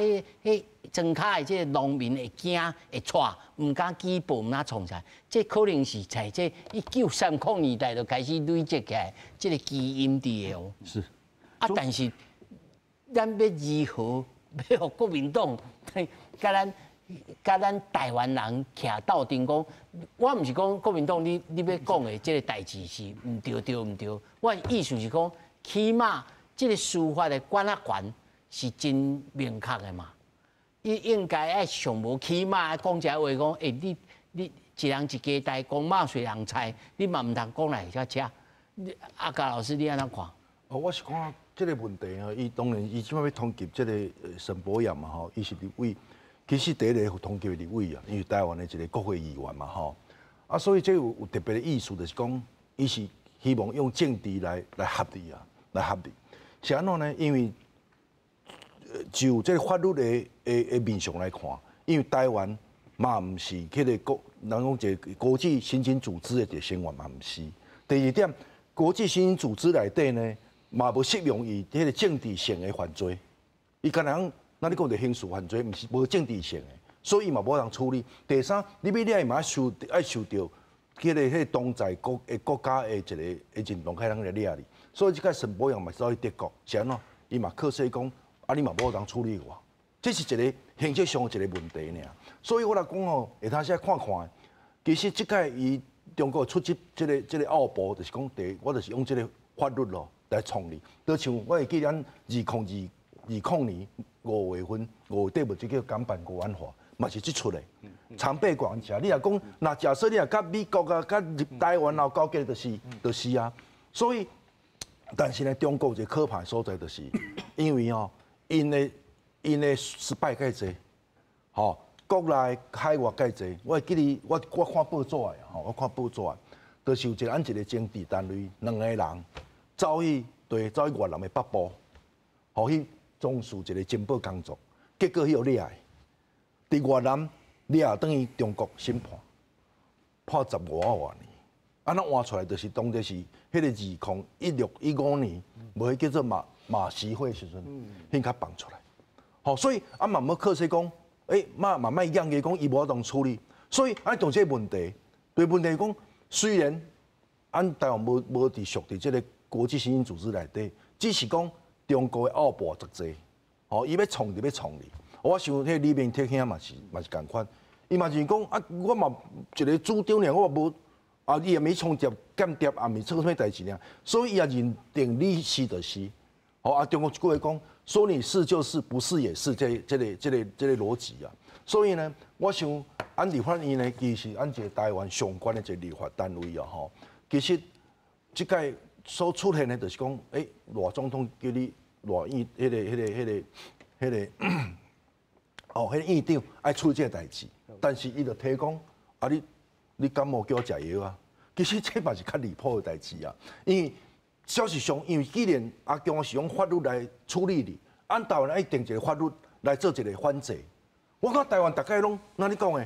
彼庄跤的这个农民会惊会掣，毋敢举报，毋敢创啥。这可能是在这1930年代就开始累积起来这个基因伫的哦。是。啊，但是咱欲如何欲予国民党佮咱台湾人徛斗阵讲，我毋是讲国民党你欲讲的这个代志是毋对对毋对，我的意思是讲，起码这个司法的管辖权是真明确的嘛。伊应该爱上无起码爱讲一个话讲，欸，你一人一家代，公肉随人菜，你嘛毋通讲来遮遮。阿嘉老师，你按怎看？哦，我是看这个问题啊，伊当然伊这摆欲通缉这个沈伯洋嘛吼，伊是立委。其实第一个通缉的立委啊，因为台湾的一个国会议员嘛吼，啊，所以这有特别的意思，就是讲，伊是希望用政治来合你啊，来合你。是按怎呢？因为就这个法律的面向来看，因为台湾嘛毋是彼个国，人讲一个国际刑警组织的一个成员嘛毋是。第二点，国际刑警组织内底呢，嘛无适用于彼个政治性的犯罪，伊敢若讲。那你讲著刑事犯罪，毋是无政治性的，所以伊嘛无通处理。第三，你欲掠伊嘛爱受著彼个当在国家的一个的认同，才通来掠你。所以这个沈伯洋嘛走去德国，是按怎？伊嘛靠势讲，啊你嘛无通处理我，这是一个形式上的一个问题尔。所以我来讲吼，下当时看看，其实这届伊中国出这个奥步，就是讲第一，我就是用这个法律咯来创你。就像我会记咱2020年5月份5月底，无这叫港版国安法，嘛是这出的。长臂管辖，你若讲，若假设你若佮美国啊、佮台湾啊勾结，就是啊。所以，但是呢，中国一个可怕的所在就是，因为哦，𪜶的失败较济，吼，国内海外较济。我会记得我看报纸的吼，我看报纸的，就是有一个按一个政治单位，两个人走去对走去越南的北部，吼去从事一个情报工作，结果彼予掠，伫越南掠转去中国审判，判十五外年，啊那换出来就是当作是彼个2016、15年，无彼叫做马习会时阵，彼较放出来，吼，所以啊嘛欲靠势讲，欸，嘛嘛莫硬伊讲伊无法度处理，所以啊当这个问题，对问题讲，虽然按台湾无伫属伫这个国际刑警组织内底，只是讲中国的奥步足济，吼，伊欲创就欲创你。我想彼个李明哲兄嘛是仝款，伊嘛是講啊，我嘛一個主張爾，我無啊，伊也沒創業間諜，也毋是做啥物代誌爾，所以伊也認定你是就是。吼啊，中國一句話講，說你是就是，不是也是，這個邏輯啊。所以呢，我想，按立法院呢，其實按一個台灣上懸的一個立法單位啊，吼，其實這屆所出現的，就是講，賴總統叫你賴院，迄個院長愛處理這個代誌，但是伊就提講，啊你感冒叫我食藥啊？其實這嘛是較離譜的代誌啊，因為事實上，因為既然阿共是用法律來處理你，按台灣愛定一個法律來做一個反制。我看台灣大概攏，那你講的，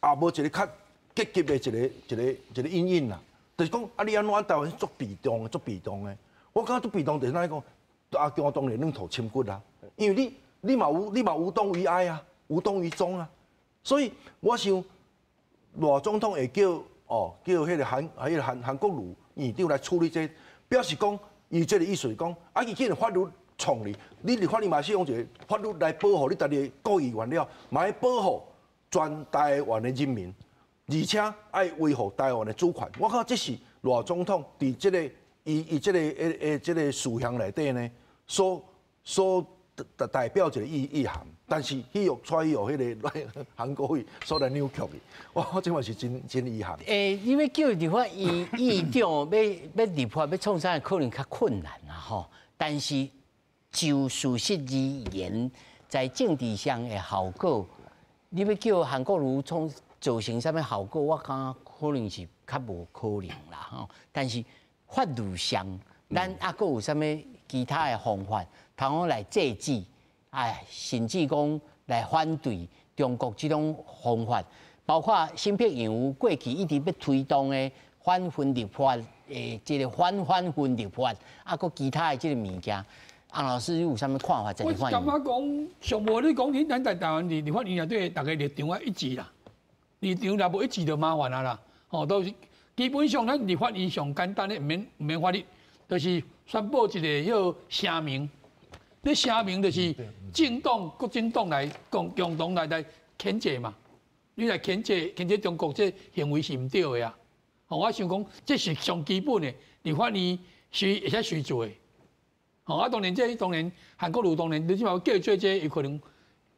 也無一個較積極的一個因應啦。就是講，啊，你按怎按台灣足被動的，足被動的。我感覺足被動就是按怎講，阿共當然軟土深骨啊，因為你嘛無動於哀啊，無動於衷啊。所以我想，賴總統會叫迄個韓國瑜院長來處理這個，表示講，伊這個意思是講，啊，伊既然法律創你，你立法院嘛是用一個法律來保護你家己的國議員了，嘛愛保護全台灣的人民，而且愛維護台灣的主權。我感覺這是賴總統佇這個伊這個這個事項內底呢，所代表一個意涵，但是去予揣予彼個韓國瑜所來扭曲去，我這嘛是真真遺憾。因為叫立法院院長欲立法欲創啥，可能較困難啦吼。但是就事實而言，在政治上的效果，你欲叫韓國瑜創造成啥物效果，我感覺可能是較無可能啦吼。但是法律上，咱猶閣有啥物其他的方法，通好來制止，哎，甚至講來反對中國這種方法，包括沈碧陽過去一直欲推動的反分立法的這個反反分立法，啊，閣其他的這個物件，洪老師你有啥物看法？我感覺講，上無你講，你咱在台灣立法院內底，逐家立場愛一致啦，立場若無一致就麻煩啊啦。吼，都是基本上咱立法院上簡單的，毋免法律，就是宣布一個彼聲明。你聲明就是政黨、國政黨來共同來譴責嘛。你來譴責中國這行為是毋對的啊。吼，我想講這是上基本的，立法院是會使隨做的。吼，啊，當然這當然韓國瑜當然，你這馬叫做這，有可能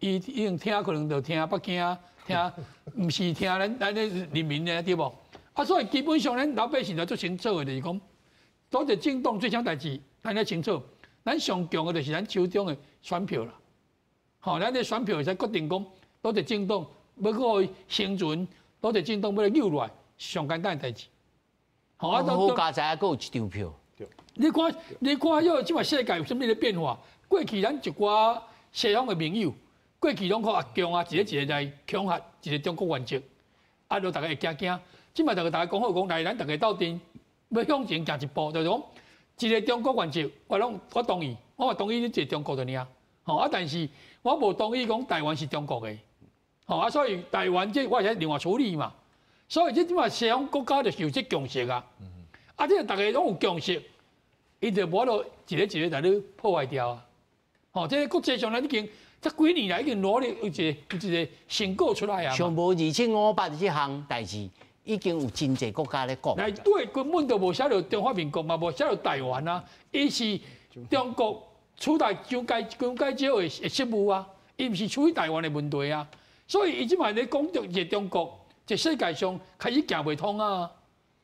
伊已經聽，可能就聽北京，聽毋是聽咱咧人民的對無？啊，所以基本上咱老百姓就足清楚的，就是講，佗一個政黨做啥代誌，咱愛清楚。咱上強的就是咱手中的選票啦。吼，咱的選票會使決定講，佗一個政黨欲閣予伊生存，佗一個政黨欲來扭落來，上簡單的代誌。吼，啊，好佳哉，閣有一張票。你看，彼個這馬世界有啥物咧變化？過去咱一寡西方的盟友，過去攏靠阿共啊，一個一個來恐嚇一個中國原則，啊，就逐家會驚驚。這馬逐家逐家講好講，來咱逐家鬥陣，欲向前行一步，就是講一個中國原則，我攏我同意，我嘛同意你一個中國就爾。吼啊，但是我無同意講台灣是中國的。吼啊，所以台灣這我會使另外處理嘛。所以這這馬西方國家就是有這共識啊。啊，這逐家攏有共識。伊就無法度一個一個來你破壞掉啊！吼，這個國際上咱已經這幾年來已經努力有一個成果出來啊。上無2758這項代誌，已經有真濟國家咧講。內底根本就無寫著中華民國嘛，無寫著台灣啊。伊是中國取代蔣介石的職務啊，伊毋是處理台灣的問題啊。所以伊這擺咧講著一個中國，這世界上開始行袂通啊。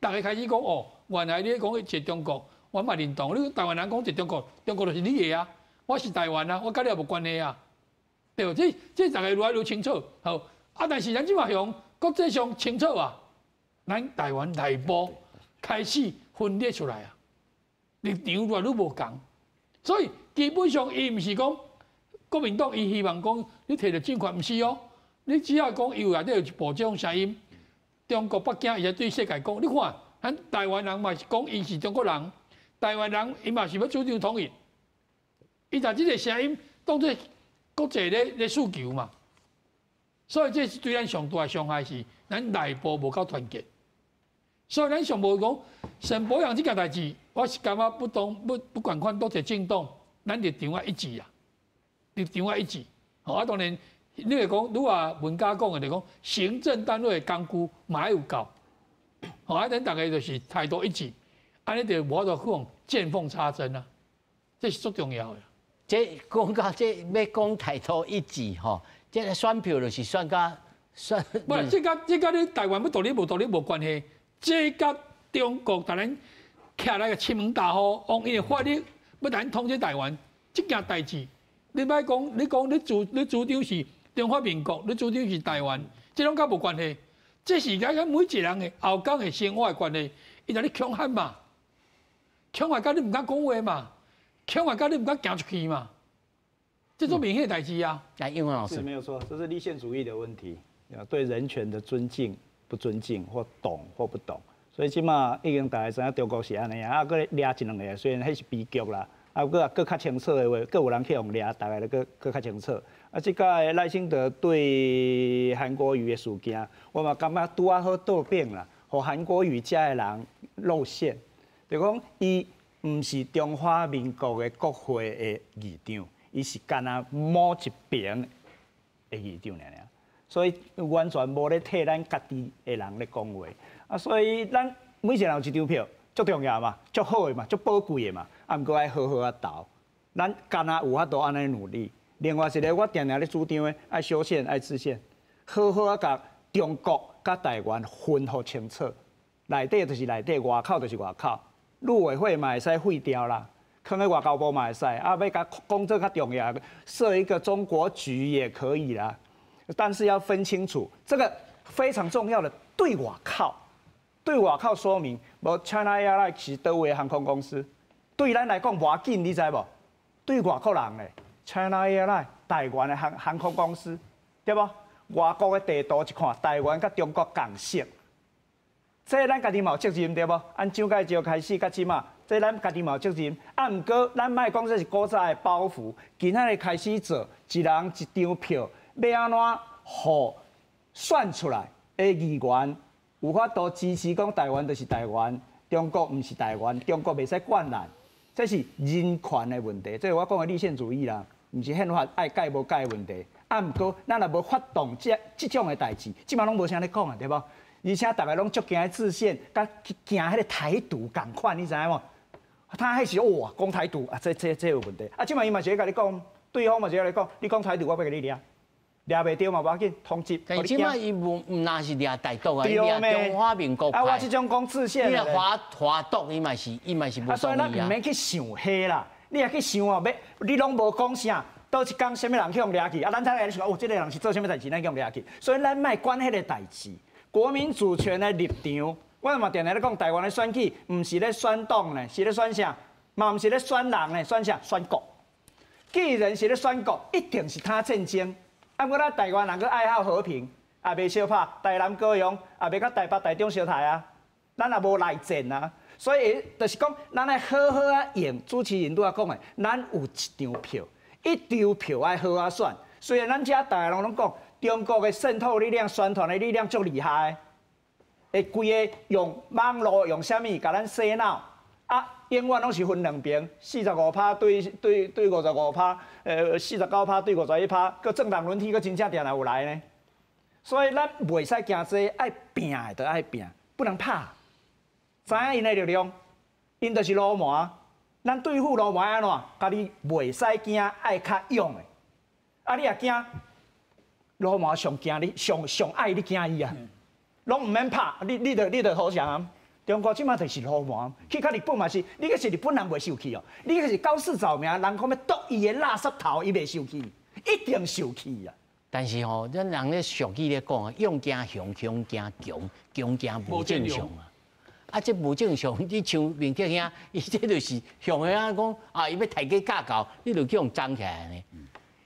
逐家開始講哦，原來你講一個中國。我嘛認同，你台灣人講一個中國，中國就是你的啊，我是台灣啊，我佮你也無關係啊，對無？這逐家愈來愈清楚，好啊。但是咱這馬向國際上清楚啊，咱台灣內部開始分裂出來啊，立場愈來愈無仝，所以基本上伊毋是講國民黨，伊希望講你提著政權，毋是哦，你只要講伊有內底有一部這種聲音，中國北京伊會對世界講，你看，咱台灣人嘛是講伊是中國人。台灣人伊嘛是欲主張統一，伊就這個聲音當做國際咧訴求嘛，所以這是對咱上大的傷害是咱內部無夠團結，所以咱上無講沈伯洋這件代誌，我是感覺不管看佗一個政黨，咱立場愛一致啊，立場愛一致。吼啊，當然，你會講，如果文家講的，就講行政單位的工具嘛愛有夠，吼，啊，咱逐家就是態度一致，按呢就無法度去予見縫插針啊，這是足重要的。這講到這欲講態度一致吼，這个選票就是選甲選。無，這佮你台灣欲獨立無獨立無關係，這佮中國共咱徛來个侵門踏戶，用伊的法律欲共咱統治台灣，這件代誌，你莫講，你講你主張是中華民國，你主張是台灣，這攏佮無關係，這是佮每一個人的後港的生活的關係，伊共你恐嚇嘛，恐嚇甲你毋敢講話嘛，恐嚇甲你毋敢行出去嘛，這足明顯的代誌啊。來，英文老師。是沒有錯，這是立憲主義的問題，對人權的尊敬不尊敬，或懂或不懂。所以這馬已經大家知影中國是按呢啊，閣掠一兩个，雖然彼是悲劇啦，啊，閣較清楚的話，閣有人去予掠，大概就閣閣較清楚。啊，這個賴清德對韓國瑜的事件，我嘛感覺拄仔好倒反啦，予韓國瑜遮的人露餡，就講伊毋是中華民國的國會的議長，伊是干焦某一邊的議長爾爾，所以完全無咧替咱家己的人咧講話。啊，所以咱每一個人有一張票，足重要嘛，足好的嘛，足寶貴的嘛。啊，毋過愛好好仔投，咱干焦有法度按呢努力。另外一个，我定定咧主張的，愛修憲、愛制憲，好好仔共中國佮台灣分予清楚。內底就是內底，外口就是外口。陸委會嘛會使廢掉啦，囥咧外交部嘛會使。啊，欲共講這較重要，設一個中國局也可以啦。但是要分清楚，這個非常重要的對外口。對外口說明，無 China Airlines 是佗位航空公司，對咱來講無要緊，你知無？對外國人咧，China Airlines 台灣的航空公司，對無？外國的地圖一看，台灣佮中國仝色，這咱家己嘛有責任對無？按蔣介石開始到這馬，這咱家己嘛有責任。啊，毋過咱莫講這是古早的包袱，今仔日開始做，一人一張票，欲按怎予選出來的議員？有法度支持講台灣就是台灣，中國毋是台灣，中國袂使管咱，這是人權的問題。這是我講的立憲主義啦，毋是憲法愛改無改的問題。啊，毋過咱若無發動這種的代誌，這馬攏無啥咧講啊，對無？而且逐个攏足驚制憲，佮去驚彼个台獨仝款，你知影無？他彼時哇，講台獨啊，這有問題。啊，這馬伊嘛是咧共你講，對方嘛是咧講，你講台獨，我欲共你掠。掠袂著嘛，無要緊，通緝。但這馬伊無毋若是掠台獨啊，伊掠中華民國。啊，我這種講制憲。你若華獨，伊嘛是無同意啊。所以咱毋免去想彼啦，你若去想哦，欲你攏無講啥，佗一工啥物人去予掠去，啊，咱才來想哦，這个人是做啥物代誌，咱去予掠去。所以咱莫管彼个代誌，國民主權的立場，我嘛定定咧講，台灣的選舉毋是咧選黨呢，是咧選啥？嘛毋是咧選人呢，選啥？選國。既然是咧選國，一定是打戰爭。啊，毋過咱台灣人閣愛好和平，也袂相拍，台南高雄也袂佮台北、台中相刣啊。咱也無內戰啊，所以就是講，咱愛好好仔用。主持人拄仔講的，咱有一張票，一張票愛好好選。雖然咱遮逐家攏講，中國的滲透力量、宣傳的力量足厲害，會規个用網路用啥物共咱洗腦啊，永遠攏是分兩邊，45趴對55趴，49趴對51趴，閣政黨輪替，閣真正定定有來呢。所以咱袂使驚這個，愛拚的就愛拚，不能怕。知影𪜶的力量，𪜶就是流氓。咱對付流氓按怎？家己袂使驚，愛較勇的。啊，你若驚，流氓上驚你，上上愛你驚伊啊，攏毋免拍，你就投降啊。中國這馬就是流氓，去到日本嘛是，你閣是日本人袂受氣哦，你閣是高市早苗，人講欲剁伊的垃圾頭，伊袂受氣，一定受氣啊。但是吼，咱人咧俗語咧講啊，勇驚熊，熊驚強，強驚無正常啊。啊，這無正常，你像明哲兄，伊這就是雄兄講啊，伊欲刣雞咬狗，你就去予傱起來呢。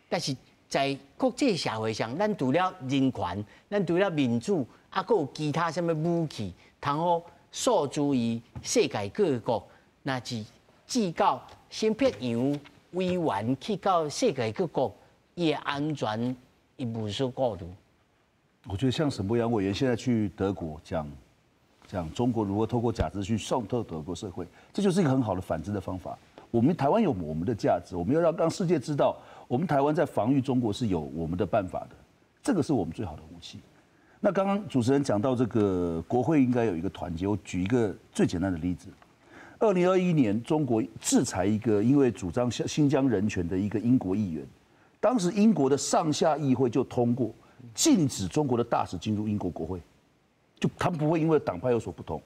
但是在國際社會上，咱除了人權，咱除了民主，啊，閣有其他啥物武器，通好訴諸於世界各國，若是至到沈伯洋委員去到世界各國，伊的安全伊無所顧慮。我覺得像沈伯洋委員現在去德國講講中國如何透過假資訊滲透德國社會，這就是一個很好的反制的方法。我們台灣有我們的價值，我們要讓世界知道，我們台灣在防禦中國是有我們的辦法的。这个是我们最好的武器。那刚刚主持人讲到这个国会应该有一个团结，我举一个最简单的例子：2021年，中国制裁一个因为主张新疆人权的一个英国议员，当时英国的上下议会就通过禁止中国的大使进入英国国会，就他们不会因为党派有所不同。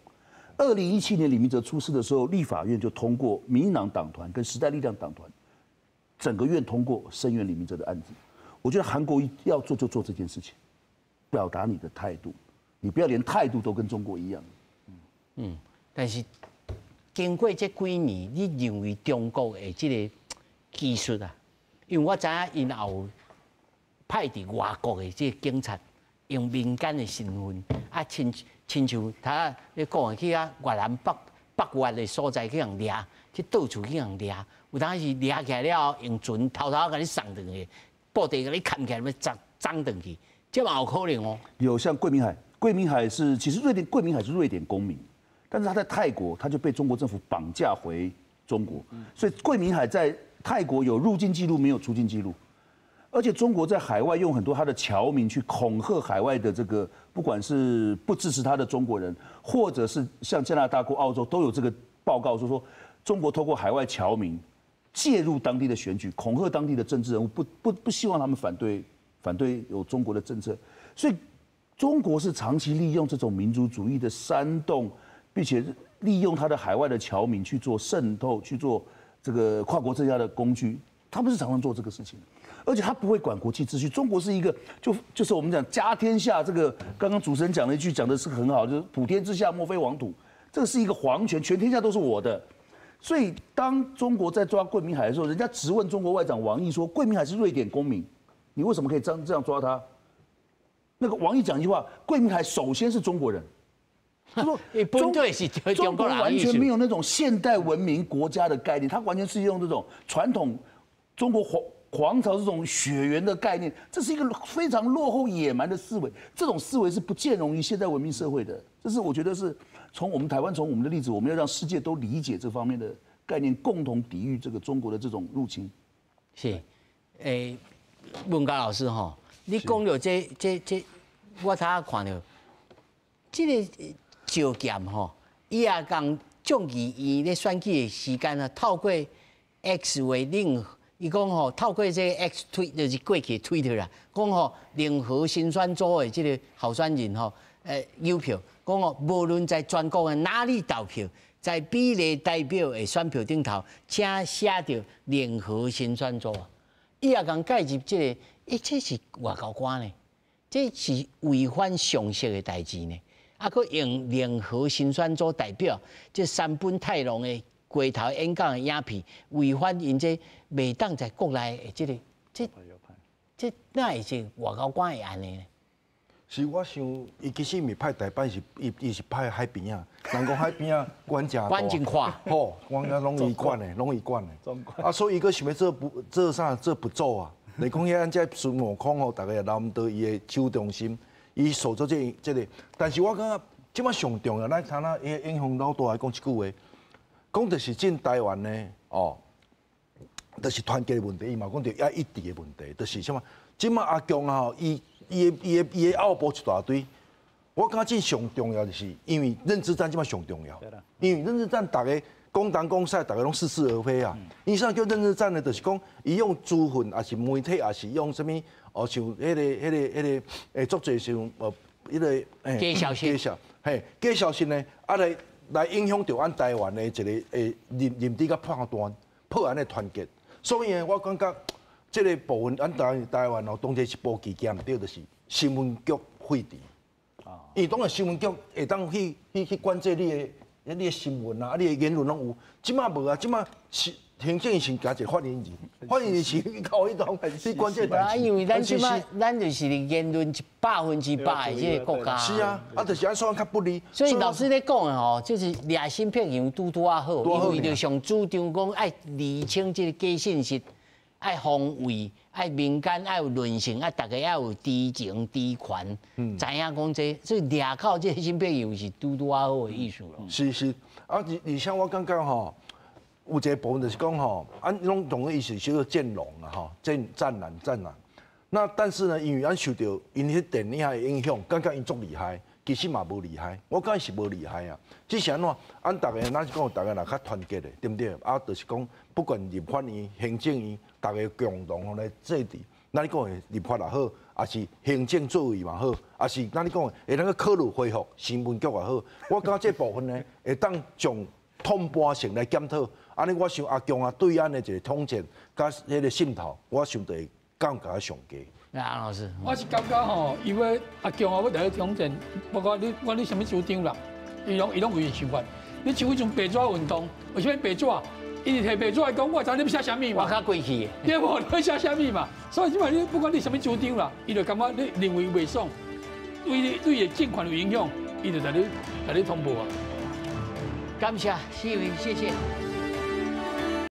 2017年李明哲出事的时候，立法院就通过民进党党团跟时代力量党团整个院通过声援李明哲的案子。我觉得韩国瑜要做就做这件事情，表达你的态度，你不要连态度都跟中国一样。嗯，但是经过這幾年，你認為中國的這個技術啊，因為我知影𪜶也有派佇外國的這個警察，用民間的身份啊，親像他咧講的去遐越南北越的所在去予掠，去到處去予掠，有當時掠起來了後，用船偷偷共你送轉去，布袋共你牽起來欲送轉去，這嘛有可能哦。有像桂民海，桂民海是其實瑞典桂民海是瑞典公民，但是他在泰國他就被中國政府綁架回中國，所以桂民海在泰國有入境記錄，沒有出境記錄。而且中國在海外用很多他的僑民去恐嚇海外的這個，不管是不支持他的中國人，或者是像加拿大或澳洲都有這個報告說，中國透過海外僑民介入當地的選舉，恐嚇當地的政治人物，不希望他們反對有中國的政策。所以中國是長期利用這種民族主義的煽動，並且利用他的海外的僑民去做滲透，去做這個跨國鎮壓的工具。他們是常常做這個事情。而且他不會管國際秩序。中國是一個就是我們講家天下，這個剛剛主持人講了一句講的是很好，就是普天之下莫非王土，這個是一個皇權，全天下都是我的。所以當中國在抓桂民海的時候，人家質問中國外長王毅說：“桂民海是瑞典公民，你為什麼可以這樣抓他？”那個王毅講一句話：“桂民海首先是中國人。”他說：“中國完全沒有那種現代文明國家的概念，他完全是用這種傳統中國皇朝這種血緣的概念，這是一個非常落後野蠻的思維。這種思維是不兼容於現代文明社會的。這是我覺得是從我們台灣從我們的例子，我們要讓世界都理解這方面的概念，共同抵禦這個中國的這種入侵。是，欸，文嘉老師吼，你講著這，我頭仔看著，這個趙劍吼，伊也共眾議院咧選舉的時間啊，透過 X 為令。伊講吼，透過這個 X 推就是過去推特啦，講吼聯合新選組的這個候選人吼，郵票，講吼無論在全國的哪裡投票，在比例代表的選票頂頭，請寫著聯合新選組啊。伊也共介入這個，欸，這是外交官呢，這是違反常識的代誌呢。啊，閣用聯合新選組代表這山本太郎的街頭演講的影片，違反𪜶這袂當在國內的這個，這哪會是外交官會按呢？是我想，伊其實毋是派台北，是伊是派海邊仔。人講海邊仔管誠大，管真寬，吼，管啊攏伊管的，攏伊管的。啊，所以伊閣想欲做不做啥做不做啊？你講遐按這孫悟空吼，逐家也留毋到伊的手中心，伊受做這個。但是我感覺這擺上重要，咱頭仔影響老大來講一句話，講就是進台灣呢，哦，就是團結的問題，伊嘛講著愛一致的問題，就是啥物？這擺阿強啊，伊的後部一大堆，我感覺這上重要就是，因為認知戰這擺上重要，因為認知戰逐家講東講西，逐家攏似是而非啊。伊啥叫認知戰呢？就是講伊用資訊，抑是媒體，抑是用啥物？哦，像彼個，足濟像彼個假消息，假消，嘿，假消息呢，啊來影響著阮台灣的一個認知佮判斷，破咱的團結。所以呢，我感覺這個部分，咱台灣哦，當作一步棋行毋對，就是新聞局廢除。因為當然新聞局會當去管制你的新聞啊，你的言論攏有。這擺無啊，這擺是行政院先加一個發言人，發言人是去靠彼種去管這個代誌。因為咱這擺咱就是言論100%的這個國家。是啊，啊，就是按怎較不利。所以老師咧講的吼，就是掠新片楊拄拄仔好，因為就上主張講愛釐清這個假信息，愛防衛，愛民間愛有論性，愛逐家愛有知情知權，知影講這，所以掠到這個新片楊是拄拄仔好的意思咯。是是，啊，而且我感覺吼，有一個部分就是講吼，啊，攏同個意思叫做戰狼啊，吼，戰狼戰狼。那但是呢，因為咱受著𪜶彼電影的影響，感覺𪜶足厲害，其實嘛無厲害。我感覺是無厲害啊，只是按怎，按逐家，咱是講逐家若較團結的，對毋對？啊，就是講不管立法院、行政院，逐家共同來制定。咱你講的立法也好，抑是行政作為嘛好，抑是咱你講的會當去考慮恢復新聞局也好，我感覺這部分呢，會當從通盤性來檢討。按呢，我想阿強啊對岸的一個統戰佮彼個滲透，我想就會降較上低。那安老師，我是感覺吼，伊欲阿強啊，欲來統戰，不管你不管你啥物主張啦，伊攏有伊想法。你像彼陣白紙運動，為啥物白紙？伊是提白紙來講，我知你欲寫啥物嘛。我較貴氣。對無？你欲寫啥物嘛？所以這擺你不管你啥物主張啦，伊就感覺你認為袂爽，對你對伊政權有影響，伊就共你通報啊。感謝四位，謝謝。